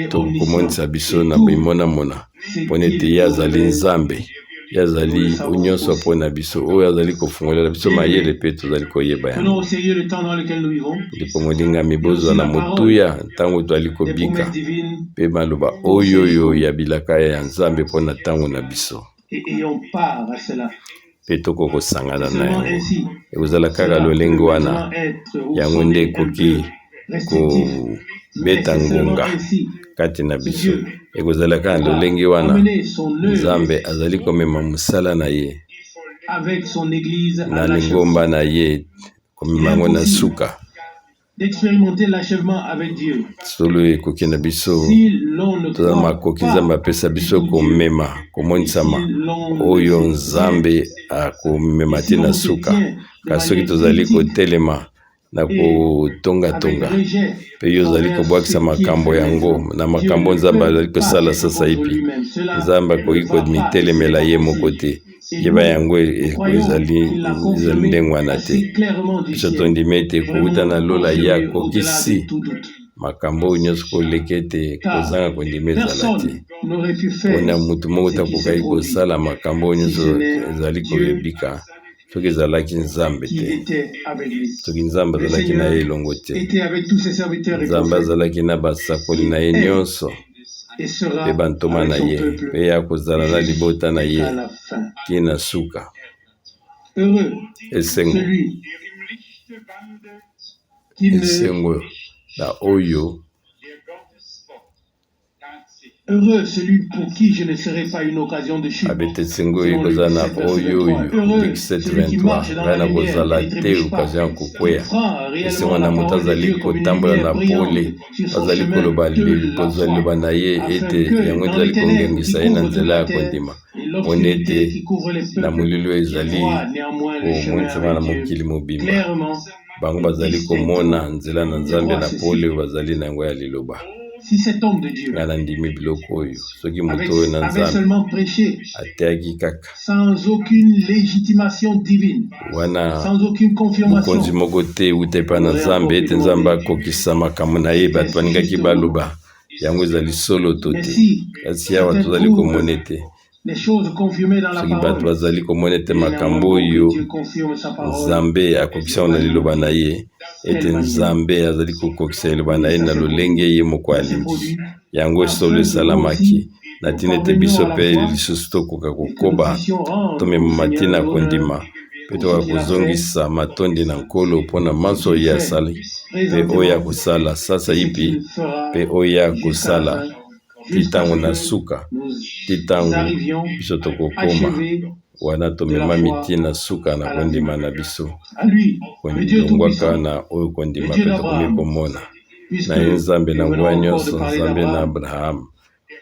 to komonisa biso na bimonamona, mpo na ete ye azali Nzambe, ye azali nyonso mpo na biso, oyo azali kofungolela biso mayele mpe tozali koyeba yango. Ndeko molingami, bozwa na motuya ntango tozali kobika mpe maloba oyo oyo ya bilaka ya Nzambe mpo na ntango na biso. Mpe tokoki kosangana na yango. Ekozala kaka lolenge wana, yango nde ekoki kobeta ngonga kati na biso. Ekozala kaka lolenge wana, Nzambe azali komema mosala na ye na lingomba na ye, komema yango na suka. D'experimenter l'achèvement avec Dieu. Solo ekoki na biso Si l'on ne toza croit makoki pas Nzambe apesa du biso tout Dieu, komema et komonisama si l'on ne oyo se tient, Nzambe akomema et te si na l'on se suka. tient de Kasi soki manière tozali critique kotelema na et avec kotongatonga rejet mpe yo ozali envers ce kobwakisa qui est makambo fait yango maintenant, na Dieu makambo ne Nzambe peut azali pas kosala être contre sasaipi, lui-même. Cela Nzambe ne akoki va pas et ce komitelemela n'est ye pas moko possible. te. Et Yeba nous, yango nous croyons ezali qu'il l'a ezali confirmé ndenge wana te. assez clairement du Biso ciel, tondimi ete kowuta vraiment na lola ye confirmé au-delà akokisi de tout doute. Makambo oyo nyonso koleka ete Car kozanga kondima ezala te, personne n'aurait pu mpo na faire moto moko ce te qui s'est akokaki produit kosala makambo oyo si nyonso ce n'est ezali Dieu koyebika soki ezalaki Nzambe qui te, était avec lui. soki Nzambe Le azalaki na ye Seigneur elongo te. était avec tous ses serviteurs et Nzambe prophètes. azalaki na basakoli na ye Il est nyonso et mpe sera bantoma avec na son ye, peuple mpe ya kozala na libota na ye jusqu'à la fin. tii na suka. Heureux Esengo, celui qui ne esengo na oyo Heureux celui pour qui je ne serai pas une occasion de chute. Abete esengo oyo Selon Luc ekozala na 7, verset oyo 23. oyo Heureux Luc 7 celui qui 23 marche dans ngai la lumière nakozala et ne te trébuche pas, occasion ya qui kokweya. prend réellement Esengo la na moto parole de azali Dieu comme une kotambola lumière na pole, brillante sur son azali chemin koloba de la kozwa foi, liloba na ye afin ete que yango dans ezali les ténèbres qui kongengisa ye na couvrent toute nzela la ya terre kondima, et mpona ete l'obscurité qui couvre les na peuples, molili oyo ils ezali voient néanmoins le chemin komonisama na avec Dieu mokili mobimba, clairement bango et bazali komona distinctement. nzela na Je Nzambe crois na ceci. pole oyo bazali na yango ya liloba. Si cet homme de Dieu Ngai nandimi biloko oyo soki moto avait, oyo na avait Nzambe seulement prêché ateyaki kaka sans aucune légitimation divine, wana sans aucune bokonzi confirmation, moko te euta epai on na aurait Nzambe encore pu ete Nzambe demander akokisa makambo na ye, bato est-ce balingaki juste ou non. baloba yango ezali solo to Mais te. si Kasi awa certains tozali trouvent komona ete les choses confirmées dans la soki bato parole, bazali komona ete il est néanmoins makambo bon que oyo Dieu confirme sa parole Nzambe akokisa yango de na liloba na ye, ete telle manière. Nzambe azali kokokisa liloba na Oui, ye ça na s'est produit. lolenge ye moko Ça s'est alingi, produit yango solo afin que nous esalamaki aussi, na nous ntina ete parvenions biso à la mpe foi lisusu tokoka et que nous kokoba puissions rendre au tomema Seigneur ntina l'honneur kondima mpe pour ce tokoka qu'il a fait kozongisa matondi na Nkolo mpona ce manso qu'il oyo fait asali mpe oyo présentement akosala sasa et ce yipi qu'il fera mpe oyo jusqu'à la akosala fin, ti jusqu'à ntango ce na que suka, nous ti ntango arrivions biso tokokoma achevés wana de la tomemami foi ti na suka na à la vie. kondima na biso. À lui, le Dieu Longwaka Tout-Puissant, na oyo le kondima Dieu mpe tokomi d'Abraham, komona puisque na ye Nzambe na nous venons nguya encore de nyonso, parler Nzambe na d'Abraham, Abraham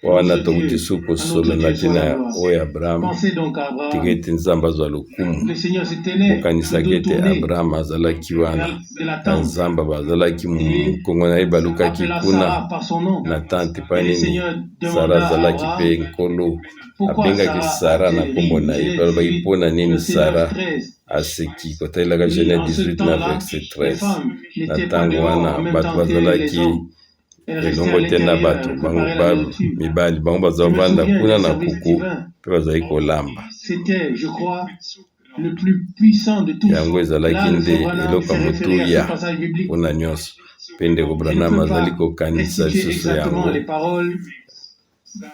wana notre tokuti Dieu, su à notre kosolola Dieu soit ntina la gloire. oyo Abraham. Pensez donc à Tika Abraham. ete Nzambe azwa lokumu. Le Seigneur se tenait le Bokanisaki dos ete tourné Abraham azalaki wana vers de la na tente Nzambe, bazalaki et mokongo na ye balukaki appela kuna Sarah par son nom. na tante Et epai le nini Seigneur Sara demanda à azalaki, mpe Abraham Nkolo pourquoi abengaki Sarah Sara na a-t-elle nkombo ri. na ye. Genèse Balobaki 18, mpo na nini verset 9, Sara 13. aseki, kotalelaka Oui, Genèse en ce 18 na temps-là, verset les 13. femmes Na n'étaient pas ntango dehors wana en même bato temps que les bazalaki hommes. Elles restaient à elongo te na l'intérieur, bato, elles bango préparaient ba la nourriture. mibali bango Je me bazovanda souviens kuna du na service kuku divin. mpe bazali kolamba. C'était, je crois, le plus puissant de tous. Yango ezalaki Là, le nde frère Branham eloko s'est ya référé à ce motuya passage biblique. mpona nyonso, mpe ndeko Je ne Branham peux azali pas kokanisa restituer lisusu exactement yango les paroles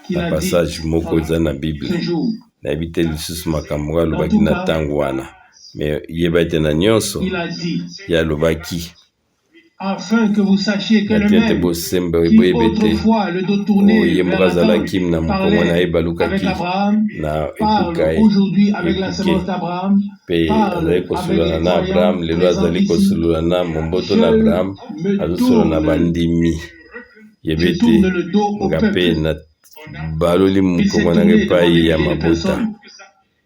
qu'il na a dites passage moko eza na Bible. ce jour. Nayebi te lisusu makambo ngo En alobaki tout na cas, ntango wana, me yeba ete na nyonso il a dit, ye alobaki afin que vous sachiez que na le ntina ete même bosembe qui boyeba ete autrefois le dos oyo tourné ye vers moko la tente azalaki na mokongo na ye parlait balukaki avec Abraham, na parle ekuka ye aujourd'hui avec la ekuke semence d'Abraham, mpe parle azali avec kosolola les na croyants Abraham lelo, présents azali ici. kosolola na momboto Je na Abraham, me azosolola na tourne, bandimi. Yeba je ete tourne le dos au nga mpe peuple. na baloli Il s'est mokongo na ngai tourné devant epai des ya milliers de mabota personnes,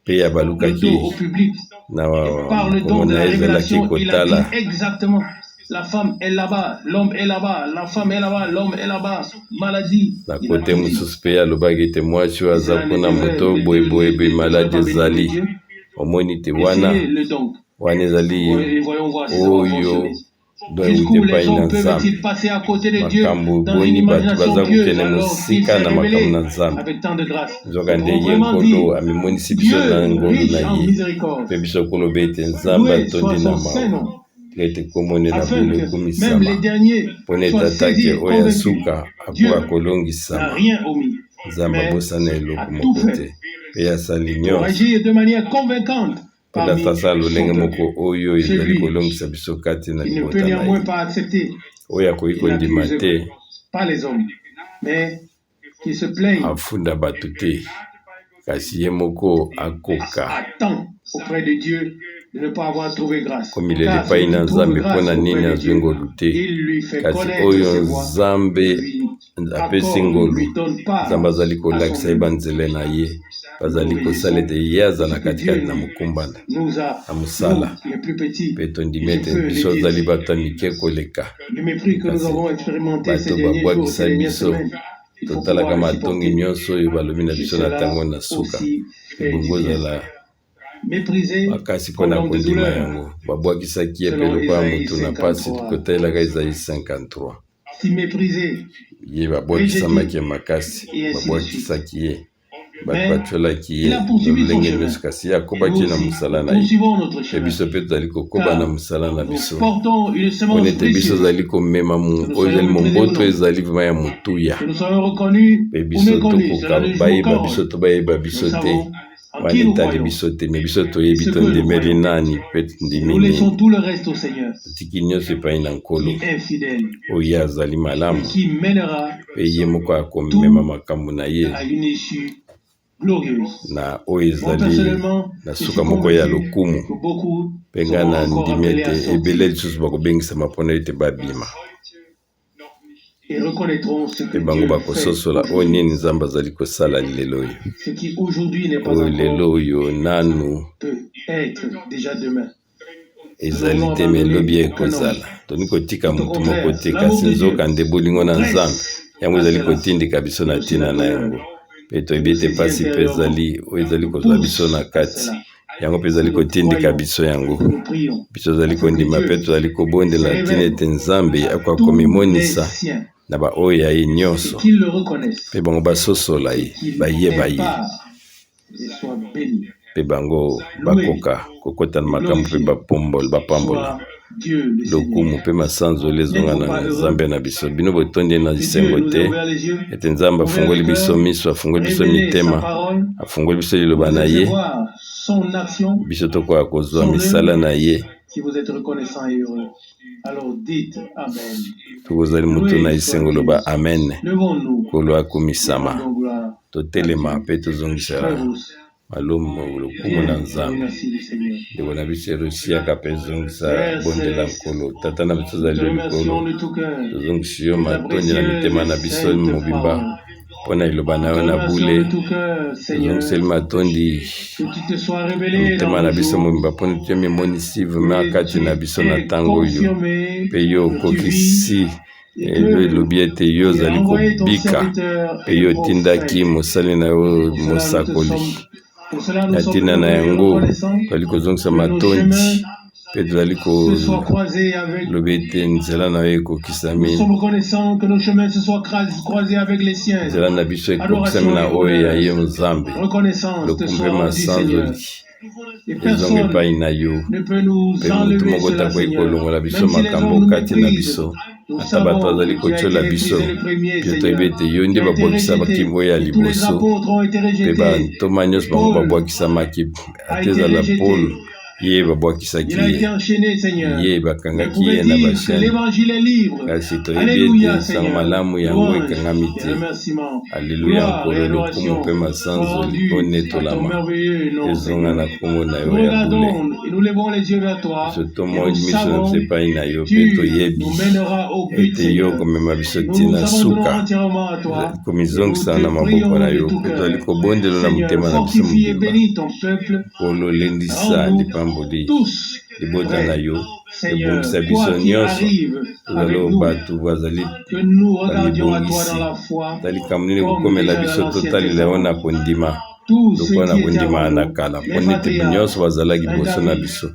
mpe ya le balukaki dos au public. na Et par le mokongo don de na la ye ezalaki révélation, il a kotala. dit exactement, la femme est là-bas, l'homme est là-bas, la femme est là-bas, l'homme est là-bas, maladie. Na Il a kote tout dit. mosusu mpe alobaki ete mwasi oyo Et aza cela kuna, ne devrait, moto ne, ne, boyeboye ne, boye ne devrait maladi pas bénir ezali Dieu. omoni te wana Essayez-le donc. wana ezali Et voyons voir si ça va oyo fonctionner. do euti Jusqu'où epai les na hommes Nzambe. peuvent-ils passer à côté de Dieu Makambo dans une boni bato imagination baza pieuse kokende alors qu'il mosika s'est na makambo révélé na Nzambe, avec tant de grâce? nzoka Nous nde pouvons ye vraiment Nkolo dire, amimonisi biso na Dieu ngolu riche na en ye, miséricorde, mpe biso koloba ete Nzambe loué soit atondi na son saint mawa, nom, tika ete komone na afin bule que même ekumisama, les derniers mpona ete soient atake saisis et oyo ya convaincus. suka Dieu akoka n'a kolongisama. rien omis, Nzambe mais abosana a eloko tout moko fait te mpe asali pour nyonso agir de manière convaincante mpona parmi asala son lolenge peuple. moko oyo ezali Celui kolongisa biso kati na qui ne peut libota na ye. néanmoins pas accepter, Oyo akoki il kondima n'accuse te pas les hommes, mais qui se plaignent afunda bato te, kasi ye moko akoka attend auprès de Dieu de ne pas avoir trouvé grâce. komilela Car epai celui na qui trouve Nzambe grâce mpona nini auprès de azwi Dieu, ngolu te. il lui fait Kasi connaître oyo ses voies, Nzambe lui apesi accorde, ngolu, lui donne part Nzambe azali à son kolakisa ye œuvre. banzela na ye, bazali Nous kosala obéissons ete ye azala ce que katikati Dieu na mokumba nous a, na mosala. nous, les plus petits, Mpe tondimi je ete peux le biso dire, ozali bato ya mike koleka, le mépris que nous kasi avons expérimenté ces bato derniers jours, babwakisa ces dernières biso, semaines, il faut totalaka pouvoir le matongi supporter. nyonso oyo balobi na Et biso na cela ntango na suka, aussi fait du ebongo bien. ozala Méprisé makasi comme mpona l'homme de kondima douleur, yango. Babwakisaki ye mpe selon lokola Ésaïe moto na mpasi, 53. kotalelaka Ezayi 53. si méprisé. Ye babwakisamaki ye makasi, babwakisaki ye, bato batiolaki ye na lolenge nyonso, kasi ye akobaki na mosala na ye. Mpe biso mpe tozali kokoba na mosala na biso, mpona ete biso tozali komema oyo ezali momboto ezali vraimen ya motuya, mpe biso tokoka bayeba biso to bayeba biso te, wana etali biso te, me biso toyebi tondimeli nani mpe tondimi nini. Totiki nyonso epai na Nkolo oyo ye azali malamu, mpe ye moko akomema makambo na ye na oyo ezali na suka moko ya lokumu. Mpe ngai nandimi ete ebele lisusu bakobengisama mpona ete babima. Mpe bango bakososola oyo nini Nzambe azali kosala lelo oyo, oyo lelo oyo nanu ezali te, me lobi ekozala. Tolingi kotika moto moko te, kasi nzoka nde bolingo na Nzambe yango ezali kotindika biso na ntina na yango. Mpe toyebi ete mpasi mpe ezali oyo ezali kozwa biso na kati yango mpe ezali kotindika biso yango. Biso tozali kondima mpe tozali kobondela ntina ete Nzambe akoka komimonisa na baoyo ya ye nyonso, mpe bango basosola ye, bayeba ye, mpe bango bakoka kokota na makambo mpe bapambola. Lokumu mpe masanzoli ezonga na Nzambe na biso. Bino botondi na esengo te ete Nzambe afungoli biso miso, afungoli biso mitema, afungoli biso liloba na ye, biso tokoka kozwa misala na ye. Soki ozali moto na esengo, loba amen. Nkolo akumisama. Totelema mpe tozongisa malumu lokumu na Nzambe. Ndeko na biso Erosi, yaka mpe zongisa bondela Nkolo. Tata na biso ozali likolo, tozongisi yo matondi na mitema na biso mobimba mpo na liloba na yo na bule. Tozongiseli matondi na mitema na biso mobimba mpo na yo mimonisi vraimen kati na biso na ntango oyo, mpe yo okokisi Elo elobi ete yo ozali kobika mpe yo otindaki mosali na yo mosakoli. Na ntina na yango tozali kozongisa matondi mpe tozali koloba ete nzela na yo ekokisami, nzela na biso ekokisami na oyo ya yo Nzambe. Lokumu mpe masanzoli ezonga epai na yo, mpe moto moko te akoki kolongola biso makambo kati na biso. Ata bato bazali kotyola biso, mpe toyebi ete yo nde babwakisamaki oyo ya liboso, mpe bantoma nyonso bango babwakisamaki, ata ezala Polo, ye babwakisaki ye, ye bakangaki ye na bashene, kasi toyebi ete nsango malamu yango ekangami te. Aleluya, Nkolo, lokumu mpe masanzoli onetolama ezonga na nkombo na yo ya bule. Biso tomoni miso na biso epai na yo mpe toyebi ete yo okomema biso ti na suka, komizongisa na maboko na yo, mpe tozali kobondela na motema na biso mobimba. Nkolo, lendisa lipamboli libota na yo, ebongisa biso nyonso tozali oyo bato bazali bamibongisi ta likambo nini kokomela biso, totalela yango na kondima lokola na kondima na kala, mpo nete nyonso bazalaki liboso na biso,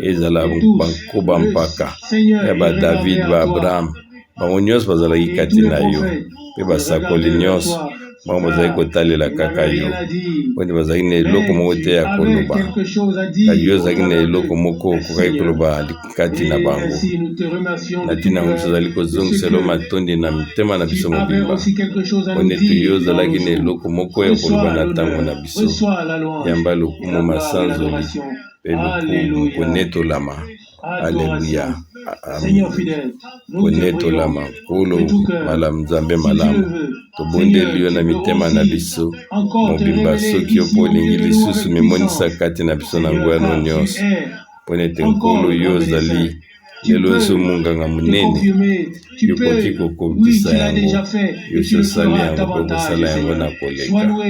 ezala bankoba mpaka ya ba David, ba Abraham, bango nyonso bazalaki kati na yo, mpe basakoli nyonso bango bazalaki kotalela kaka yo, mpo ete bazalaki na eloko moko te ya koloba, kasi yo ozalaki na eloko moko okokaki koloba kati na bango. Na ntina yango biso tozali kozongisela yo matondi na mitema na biso mobimba, mpo ete yo ozalaki na eloko moko ya koloba na ntango na biso. Yamba lokumu, masanzoli mpe lokumu, konetolama. Aleluya. Konetolama, Nkolo malamu, Nzambe malamu, tobondeli yo na mitema na biso mobimba. Soki yo mpo olingi lisusu, mimonisa kati na biso na nguya no nyonso, mpo ete Nkolo yo ozali lelo nyonso monganga monene, yo okoki kokokisa yango, yo si osali yango mpe okosala yango na koleka. Nkolo,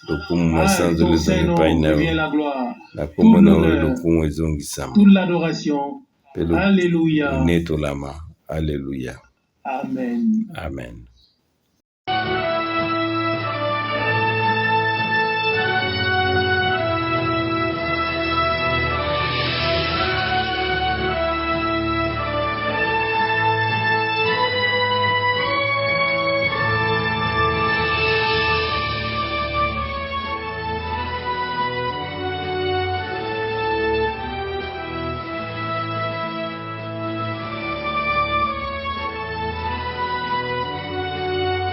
lokumu masanzoli ezonga epai na yo, na nkombo na yo lokumu ezongisama mpe onetolama. Aleluya, amen.